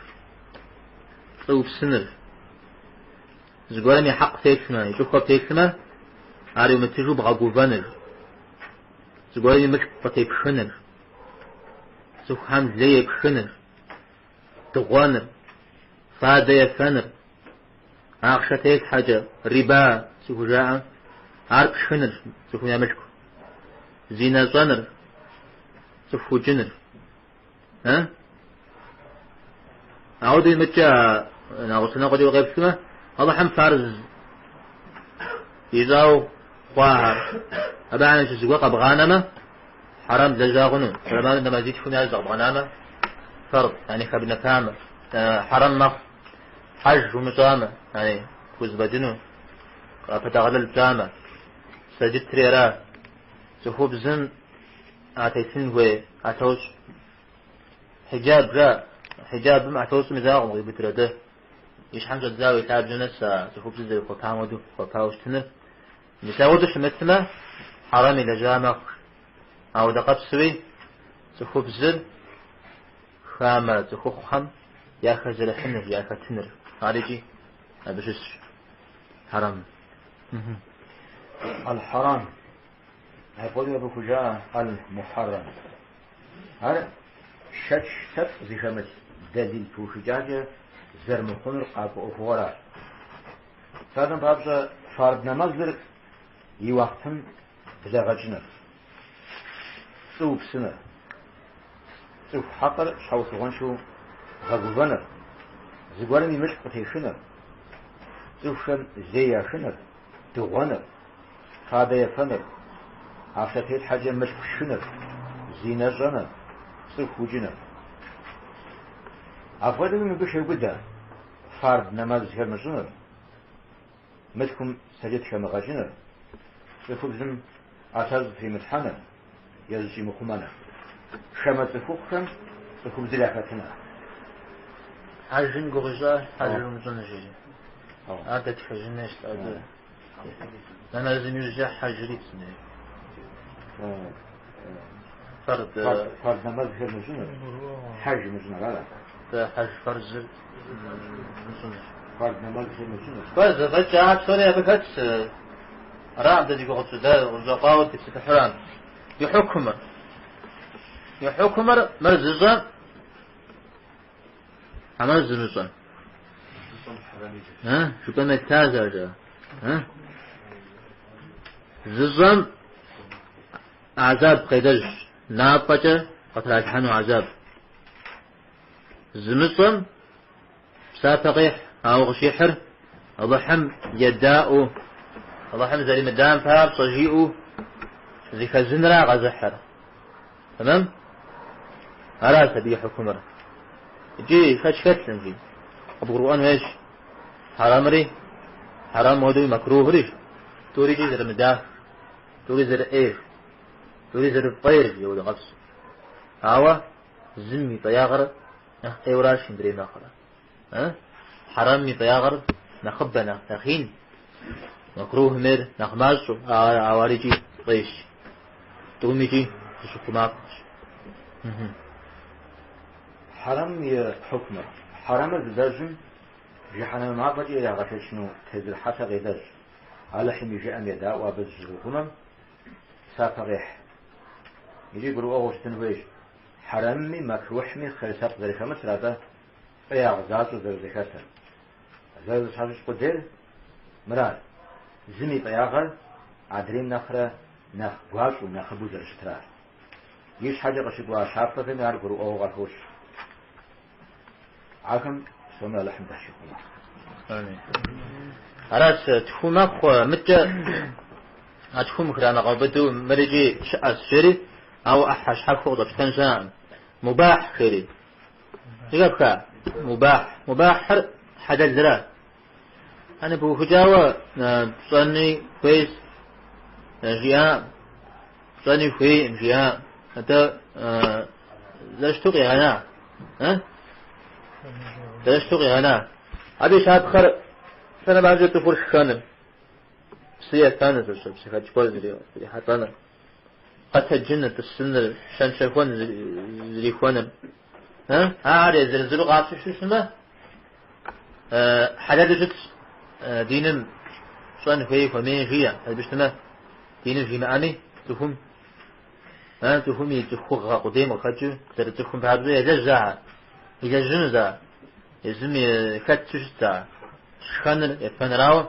пцӏы упсыныр, зыгуэрым и хьэкъ телъмэ, и щӏыхуэ птелъмэ, ар иумытыжу бгъэгувэныр, зыгуэрым и мылъку къытепхыныр, цӏыхухэм лей епхыныр, дыгъуэныр, фадэ ефэныр, ахъшэ телъхьэкӏэ, риба зыхужаӏэм, ар пшхыныр, цӏыхум я мылъку, зинэ щӏэныр, цӏыху укӏыныр. Э? Ауэдэ имыкӏэ нэгъуэщӏ лъэныкъуэкӏэ укъеплъмэ, Алыхьым фарз ищӏауэ хъуахэр. Абыхэм ящыщ зыгуэр къэбгъанэмэ, хьэрэм блэжьа хъуну. Хьэрэману нэмэзитхум яз къэбгъэнамэ, фарз, яни хэбнэпамэ, хьэрэм мэхъу. Хьэж умыщӏамэ, яни пхузэфӏэкӏыну. ӏэпэдэгъэлэл пщӏамэ. Сэджытри ара, цӏыхубзым телъын хуей ӏэлъэщӏ. Хьиджаб жа, хьиджабым ӏэлъэщӏым и закъуэкъым къиубыдыр атӏэ. И щхьэм щӏэдзауэ и лъабжьэм нэс а цӏыхубзыр зэрыхуэпам хуэдэу хуэпауэ щытыныр. Мис ауэдэу щымытмэ, хьэрэм илэжьа мэхъу. Ауэдэ къабзэуи цӏыхубзыр хамэ цӏыхухъухэм яхэзэрыхьыныр, яхэтыныр. Ар икӏи абы щыщщ хьэрэм. Аль-хьэрам. Апхуэдэу абы хужаӏэ аль-мухьэррам. Ар шэч лъэпкъ зыхэмылъ дэлил пыухыкӏакӏэ зэрымыхъунур къакӏуэ ӏуэхугъуэращ. Псалъэм папщӏэ, фард нэмэзыр и уахътым блэгъэкӏыныр, пцӏы упсыныр, цӏыху хьэкъыр щхьэусыгъуэншэу гъэгувэныр, зыгуэрым и мылъку къытехыныр, цӏыхухэм лей яхыныр, дыгъуэныр, фадэ ефэныр, ахъшэтелъхьэкӏэ мылъку шхыныр, зинэ щӏэныр, цӏыху укӏыныр. Апхуэдэуи мыбы хеубыдэ фард нэмэзхэр мыщӏыныр, мылъкум сэджыт хэмыгъэкӏыныр, цӏыхубзым ӏэлъэщӏ тримылъхьэныр е зыщӏимыхъумэныр, хамэ цӏыхухъухэм цӏыхубзыр яхэтыныр. Хьэжым гугъу ищӏа, хьэжыр умыщӏыну жери. Ар дэтхэжынщ, абы. Нэмэзым иужькӏэ хьэжыр итщ. Фард Фард нэмэзхэр мыщӏыныр, хьэж мыщӏыныр, ара? Хьэж фарзыр мыщӏыныр. Фард нэмэзхэр мыщӏыныр. Куэд зэфӏэкӏ, псори абы хэтщ. Ара дэ зи гугъу тщӏы, дэ ущӏэкъуауэ тепсэлъыхьурам. И хьукумыр. И хьукумыр мыр зыщӏэ, а мыр зымыщӏэ. Жыпӏэм елъытащ ар жаӏэ. Зыщӏэм гӏэзаб къелэжь, напӏэкӏэ къытралъхьэну гӏэзаб. Зымыщӏэм псапэ къехь, ауэ къыщихьыр Алыхьым едаӏуэу, Алыхьым зэримыдам папщӏэ жиӏэу зыхэзынра къэзыхьыр. Тэмэм? Аращ абы и хьукумыр. Икӏи шэч хэлъым, жи. Къыбгурыӏуэн хуейщ. Хьэрэмри, хьэрэм хуэдэуи мэкрухри, тӏури икӏи зэрымыдах, тӏури зэрыӏейр, тӏури зэрыфӏейр, жи ауэдэ къабзэу. Ауэ зым и фӏеягъэр нэхъ ӏейуэращ мыдрейм нэхърэ. Хьэрэмым и фӏеягъэр нэхъыбэ, нэхъ ин, мэкрухым ейр нэхъ мащӏэу, ауэ ар икӏи фӏейщ. Тӏум икӏи зыщыхъумапхъэщ. Хьэрэмым и хьукмыр. Хьэрэмыр зылэжьым жыхьэнэмэ мафӏэкӏэ ирагъэшэчыну тезыр хьэлъэ къелэжь. Алыхьым и жыӏэм едаӏуэ абы зыщызыхъумэм псапэ къехь. Икӏи гурыӏуэгъуэу щытын хуейщ. Хьэрэмми мэкрухьми хъер лъэпкъ зэрыхэмылъыр, атӏэ фӏеягъ защӏэу зэрызэхэлъыр. Зэрызэщхьэщыкӏ къудейр мыращ, зым и фӏеягъэр адрейм нэхърэ нэхъ гуащӏэу, нэхъыбэу зэрыщытращ. И щхьэкӏэ къыщыкӏуа щапхъэхэми ар гурыӏуэгъуэу къахощ. Ахэм псоми Алыхьым дащихъумэ. Амин. Аращ тху мэхъу мыткӏэ а тхум храмыгъэубыдэу мыр икӏи щыӏэщ жери, ауэ ӏыхьэ щхьэхуэу къыщӏэпщтэн щыӏэкъым. Мубахь жери. Зэхэпха? Мубахь. Мубахьыр хьэлэлра. Ани пыухыкӏауэ пщӏэни хуейщ, жиӏаӏым. Пщӏэни хуейкъым, жиӏаӏым. Атӏэ зэрыщыту къигъэна? Зэрыщыту къигъэна? Абы и щапхъэр псалъэм папщӏэ цӏыхур шхэныр, псы ефэныр, псыхэкӏ гуэр зрихьэлӏэныр, къэтэджыныр, тӏысыныр, щэн-щэхуэн зрихуэныр. Ар езыр-езыру къапщтэу щытмэ, хьэлэлу щытщ диным щӏэн хуей хуэмей жиӏэ, абы щытмэ, диным жимыӏэми, цӏыхум цӏыхум и цӏыхугъэ къудейм къыхэкӏыу зэрыцӏыхум папщӏэ елэжь ахэр, илэжьынущ ар, езым и хэту щытщ ар, шхэныр, ефэныр, ауэ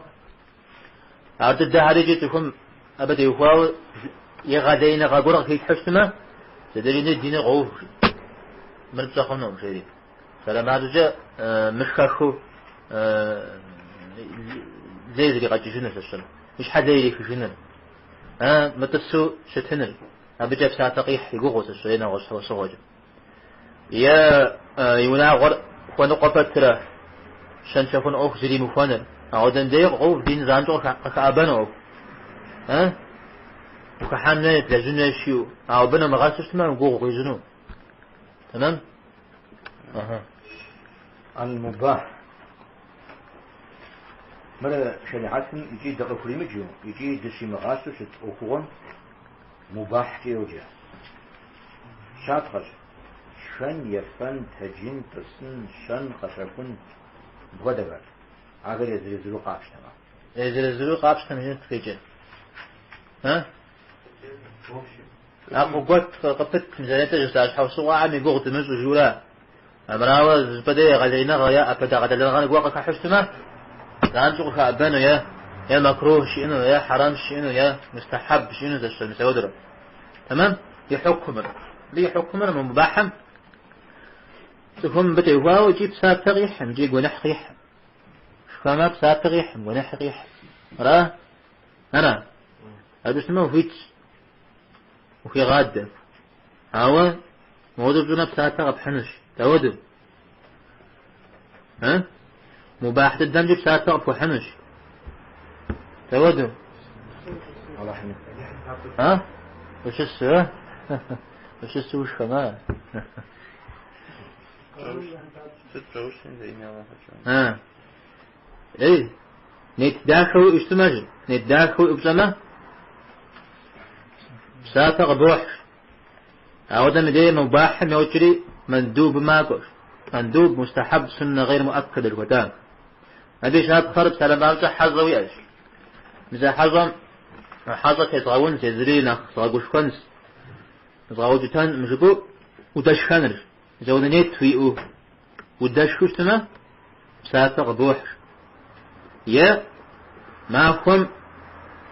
ар дыдэхэр икӏи цӏыхум абы теухуауэ егъэлеиныгъэ гуэр къыхилъхьэу щытмэ, зэдэжыни диныр къоув, мыр пщӏэ хъунукъым, жери. Псалъэм папщӏэкӏэ мышхэхыу лей зригъэкӏыжыныр зэщыр, и щхьэ лей ирихыжыныр, мытӏысу щытыныр, абыкӏэ псапэ къихь и гугъэу зэщыр е нэгъуэщӏ щхьэусыгъуэкӏэ. Е и унагъуэр хуэныкъуэ пэтрэ щэн-щэхун ӏуэху зримыхуэныр. Ауэдэм дей къоув дин занщӏэу къыхэӏэбэну ӏуэху. Ухыхьэн хуей, блэжьын хуей жиӏэу. Ауэ абы нэмыгъэсу щытмэ, гугъу къищӏыну. Тэмэм? Аха. Аль-Мубах. Мыр шэрихьэтым икӏи дыкъыхуримыджэу, икӏи дыщимыгъасэу щыт ӏуэхугъуэм мубахькӏэ йоджэ. Щапхъэщ, шхэн, ефэн, тэджын, тӏысын, щэн, къэщэхун, мыпхуэдэхэр. Ахэр езыр-езыру къапщтэмэ. Езыр-езыру къапщтэмэ, сыт къикӏыр? А? А къыгуэт къыпыт мызэрытӏэ жысӏа щхьэусыгъуэхэм и гугъу дымыщӏу жиӏэурэ. Армырауэ зыщӏыпӏэ дей егъэлеиныгъэ е ӏэпэдэгъэлэлыныгъэ гуэр къыхыхьэу щытмэ, занщӏэу къыхэӏэбэну е е макрух щыӏэну, е хьэрэм щыӏэну, е мустахьэб щыӏэну зэщэ мис ауэдурэ. Тэмэм? И хьукмыр. Абы и хьукмыр мы мубахьым цӏыхум мыбы теухуауэ икӏи псапэ къихьым, икӏи гуэныхь къихьым. Шхэмэ псапэ къихьым, гуэныхь къихьым. Ара? Ара? Абы щытмэ ухуитщ. Ухуегъадэ. Ауэ мыуэду пщӏымэ псапэ къэпхьынущ. Дауэду? А? Мубахь дыдэмкӏи псапэ къыпхуэхьынущ. Дауэду? Аллахьым. А? Ущысу, а? Ущысу ушхэмэ. Сыт пщӏэущым зэи хэкӏыу. А. Эй, нет дахэ уиӏэу щытмэ, жи. Нет дахэ уиӏэу пщӏэмэ, псапэ къыбохь. Ауэдэм и дей мубахьым йокӏри мандуб макӏуэщ. Мандуб, мустахьэб, суннэ гъейр муӏэккэдэ жыхуэтӏам. Абы и щапхъэр псалъэм папщӏэ хьэщӏэ уиӏэщ. Мис а хьэщӏэм хьэщӏэ тезгъэунщ, езыри нэхъ згъэгушхуэнщ, згъэукӏытэнкъым жыпӏэу удэшхэнырщ. Мис ауэдэ нет уиӏэу удэшхыу щытмэ, псапэ къыбохь. Е махуэм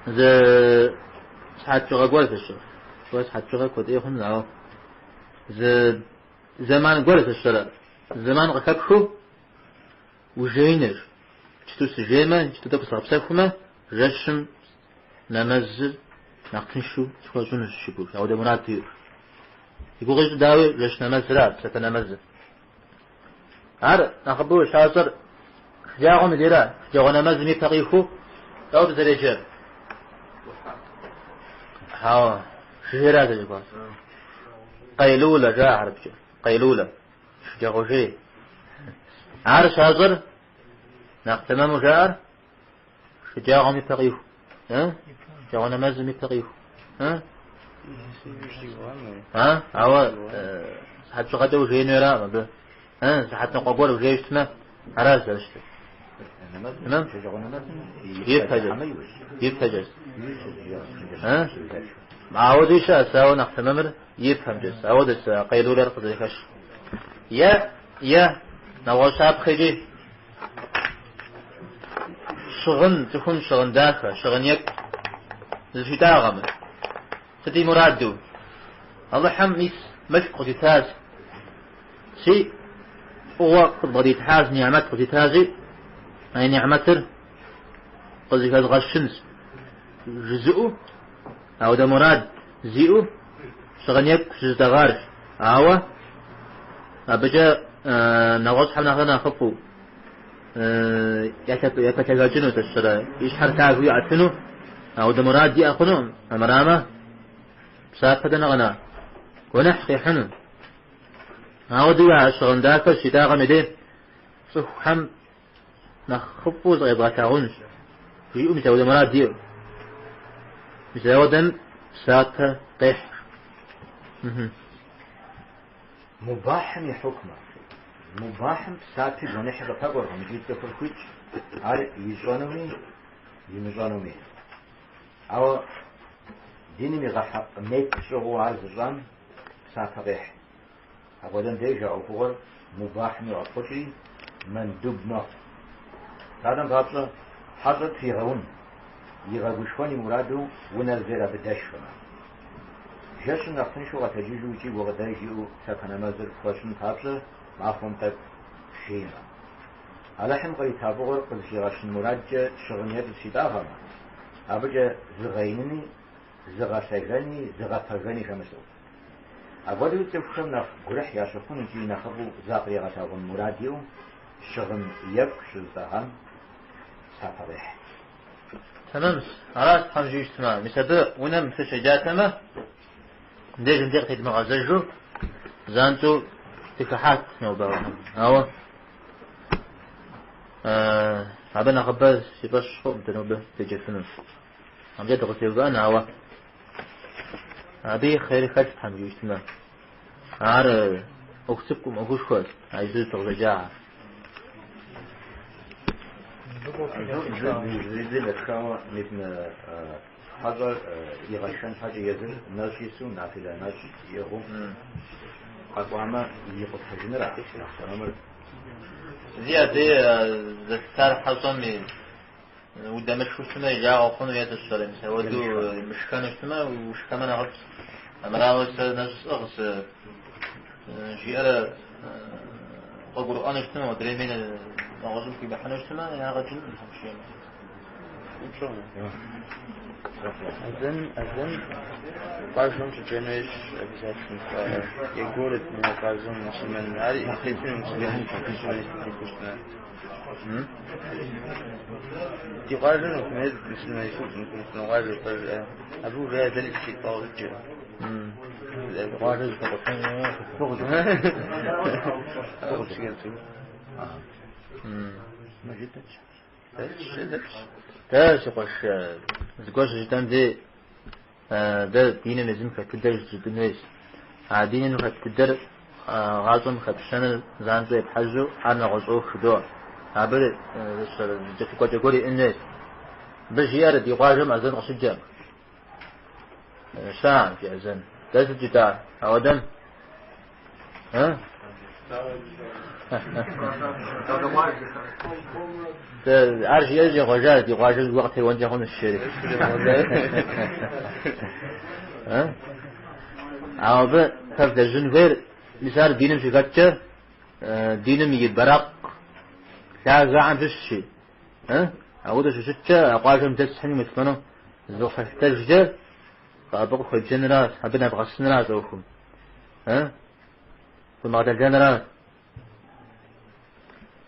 зы сыхьэт бжыгъэ гуэр зыщэ. Уэ сыхьэт бжыгъэ куэд ӏей хъун, ауэ зы зэман гуэр зыщэрэ, зэман къыхэпхыу ужеинырщ. Иджыту сыжеймэ, иджыту тӏэкӏу згъэпсэхумэ, жэщым нэмэзыр нэхъ тыншу схуэщӏынущ жыпӏэу, ауэдэ мурад уиӏэу. И гугъу ищӏыр дауи жэщ нэмэзыра, псапэ нэмэзыр. Ар нэхъыбэу щащӏэр шэджагъуэм и дейра, шэджагъуэ нэмэзым и пэ къихуэу, дауэ дызэреджэр? Хьэуэ, жейра зэрыжыпӏэр. Къейлулэ жаӏэ хьэрыпкӏэ, къейлулэ, шэджагъуэ жей. Ар щащӏэр нэхъ тэмэму жаӏэр шэджагъуэм и пэ къиху. Шэджагъуэ нэмэзым и пэ къиху. А? Ауэ сыхьэт бжыгъэкӏэ ужеину аракъым абы. Сыхьэт ныкъуэ гуэр ужей щытмэ, аращ зэрыщытыр. Тэмэм? И пэкӏэ. И пэкӏэ. Ауэдэу щыӏэщ, ауэ нэхъ тэмэмыр и пэмкӏэщ. Ауэдэщ къейлулэр къызэрыхэщ. Е, е, нэгъуэщӏ щапхъэ икӏи щыгъын, цӏыхум щыгъын дахэ, щыгъын екӏу зыщитӏагъэмэ. Сыт и мураду? Алыхьым мис мылъку къызитащ. Си фӏыгъуэ къызбгъэдилъхьащ, ни'мэт къызитащи, а ни'мэтыр къызыхэзгъэщынщ жызыӏэу, ауэдэ мурад зиӏэу щыгъын екӏу щызытӏэгъарщ. Ауэ абыкӏэ нэгъуэщӏхэм нэхърэ нэхъыфӏу япэлъэгэкӏыну зэщэрэ и щхьэр лъагэу иӏэтыну, ауэдэ мурад иӏэ хъунукъым, армырамэ, псапэ дэнэ къэна, гуэныхь къихьыну. Ауэдэу а щыгъын дахэр щитӏагъэм и дей цӏыхухэм нэхъыфӏу зыкъебгъэлъагъунщ, жиӏэу мис ауэдэ мурад иӏэу. Мис ауэдэм псапэ къехь. Мубахьым и хьукмыр. Мубахьым псапи гуэныхьи къыпэкӏуэркъым икӏи цӏыхур хуитщ ар ищӏэнуми имыщӏэнуми. Ауэ диным игъэхьэкъ нет щӏыгъуу ар зыщӏам псапэ къехь. Апхуэдэм деж а ӏуэхугъуэр мубахьым йоӏэпхъукӏри мандуб мэхъу. Псалъэм папщӏэ, хьэщӏэр тригъэун, игъэгушхуэн и мураду унэр зейр абы дэшхэмэ. Жэщым нэхъ тыншу къэтэджыжу икӏи гукъыдэж иӏэу псапэ нэмэзыр хуэщӏын папщӏэ махуэм тӏэкӏу жеймэ. Алыхьым кърита фӏыгъуэр къызыхигъэщын мурадкӏэ щыгъын екӏу зыщитӏагъэмэ, абыкӏэ зыгъэиныни, зыгъэлъэгэни, зыгъэпэгэни хэмылъу. Апхуэдэуи цӏыхухэм нэхъ гурыхь ящыхъун икӏи нэхъыфӏу закъригъэлъагъун мурад иӏэу щыгъын екӏу щызытӏэгъам, псапэ къехь. Тэмэмщ. Аращ Тхьэм жиӏэу щытмэ. Мис абы унэм фыщеджатэмэ, мыбдежым дей къытедмыгъэзэжу занщӏэу дыхыхьат нобэ. Ауэ абы нэхъыбэ си фӏэщ хъукъым дэ нобэ деджэфыну. Абыкӏэ дыкъытеувыӏэн, ауэ абы и хъер хэлъ Тхьэм жиӏэу щытмэ. Ар ӏуэху цӏыкӏукъым, ӏуэхушхуэщ, а иджы дыкъызэджахэр. Зэтхауэ мис мы хьэщӏэр игъэшхэн щхьэкӏэ езыр нэщӏ ису, нафилэ нэщӏ иӏыгъыу къэкӏуамэ икъутэжыныра нэхъ тэмэмыр? Зи абы зэлъытар хьэщӏэм и удэмышхыу щытмэ и жагъуэ хъуну е зыщӏэрэ, мис ауэдэу мышхэну щытмэ, ушхэмэ нэхъыфӏщ. Армырауэ сэ нэщӏ сӏыгъ сэ жиӏэрэ къыгурыӏуэну щытмэ, модрейми нэгъуэщӏым хуимыхьыну щытмэ, ягъэ кӏынкъым Тхьэм жиӏэмэ. Азэн, азэн къуажэм щеджэн хуейщ обязательно. Е город, е къуажэм мусульман. Ар естественно мусульман тету щытмэ. Ди къуажэр, например, мусульман мусульман къуажэ пэжӏэ. Абы уже азэн щитӏагъукӏэ. Къуажэр зыхэкъутэн Мэжджыт дэтщ. Дэ, си къуэш, зыгуэр щыжытӏэм дей, дэ диным езым хэт дыдэр жытӏэн хуейщ. А диным хэт дыдэр гъащӏэм хэпщэныр занщӏэу епхьэжьэу ар нэгъуэщӏ ӏуэху жыдоӏэ. Абы зэкӏэлъыкӏуэкӏэ гуэр иӏэн хуейщ. Абы жиӏэр ди къуажэм азэн къыщыджэм. Щыӏэкъым, жи азэн. Дэ сыт жытӏар? Ауэдэм? Ар жиӏэри щӏегъуэжащ, ди къуажэм зыгуэр къытеуэнкӏэ хъунущ, жери. Ауэ абы фэ влэжьын хуейр, мис ар диным щыхэткӏэ, диным и бэракъ лъагэхэм щыщщи. Ауэдэу щыщыткӏэ, а къуажэм дэсхэми муслъымэну зыкъыщалъытэжкӏэ, абы къыхуебджэныращ, абы нэбгъэсыныращ ӏуэхум. Хуимыгъэдэлэныращ.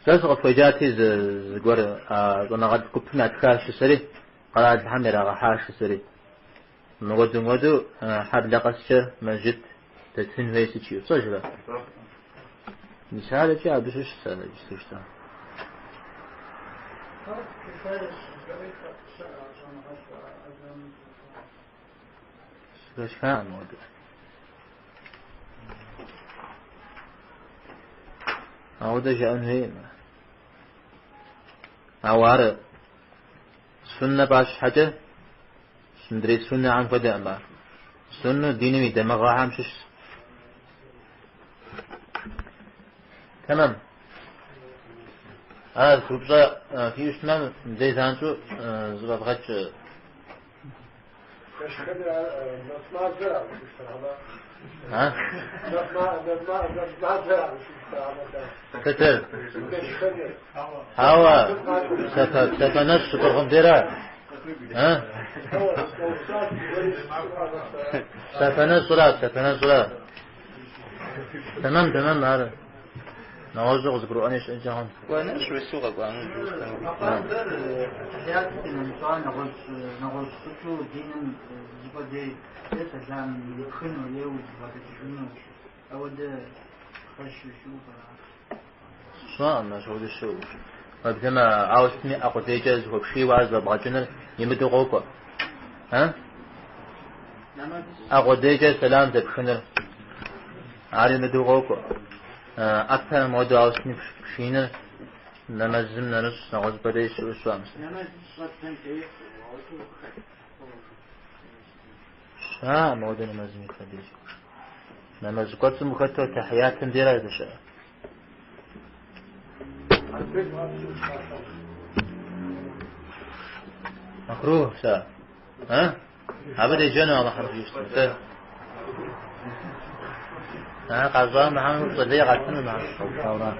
Сэ сыкъыфхуеджати зыгуэр а щӏэныгъэлӏ гупым ятхащ жысӏэри, къэралхэм ирагъэхьащ жысӏэри. Мыгуэду мыгуэду хьэблэ къэскӏэ мэжджыт дэтын хуей сыт жиӏэу, пщӏэжрэ? Мис адэкӏэ абы щыщ сэ иджыпсту жысӏар. Зэхэсхакъым ауэдэ. Ауэдэ жаӏэн хуейкъым. Ауэ ар суннэ пӏащ щхьэкӏэ, мыдрей суннэхэм хуэдэкъым ар. Суннэу диным и дамыгъэхэм щыщщ. Тэмэм. Ар упщӏэ фиӏэу щытмэ, мыбдеж занщӏэу зэфӏэвгъэкӏ. А? Сытыр? Хьэуэ, псапэ нэщӏ щыпӏыгъым дера. А? Псапэ нэщӏра, псапэ нэщӏра. Тэмэм, тэмэм, ар нэгъуэщӏу къызыгурыӏуэни щыӏэнкӏэ хъун. Кӏуэнэщ уесу къэкӏуамэ. Аттахьият къинэмыщӏа нэгъуэщӏ нэгъуэщӏ щӏыкӏэу диным зыщӏыпӏэ дей е сэлам епхыну е узыбгъэдэкӏыжыну ауэдэ хэщу щыӏэу пӏэрэ? Сщӏэкъым, апхуэдэу щыӏэу. Уеблэмэ, ауэ сытми ӏэ къудейкӏэ зыхуэпшийуэ ар зэфӏэбгъэкӏыныр имыдэу къокӏуэ. А? ӏэ къудейкӏэ сэлам зэпхыныр ар имыдэу къокӏуэ. ӏэпэ модэу ауэ сытми пшииныр нэмэзым нэмыщӏ нэгъуэщӏыпӏэ деж щыӏэу сщӏэкъым. Щыӏэкъым ауэдэ нэмэзым и деж. Нэмэз кӏуэцӏым ухэту аттахьиятым дера здэщыӏэр. Макрух сэ. А? Абы деджэну Алыхьым жиӏэщ. А, къащӏам мыхьэм пщӏэ лей къатыну мыхьэм.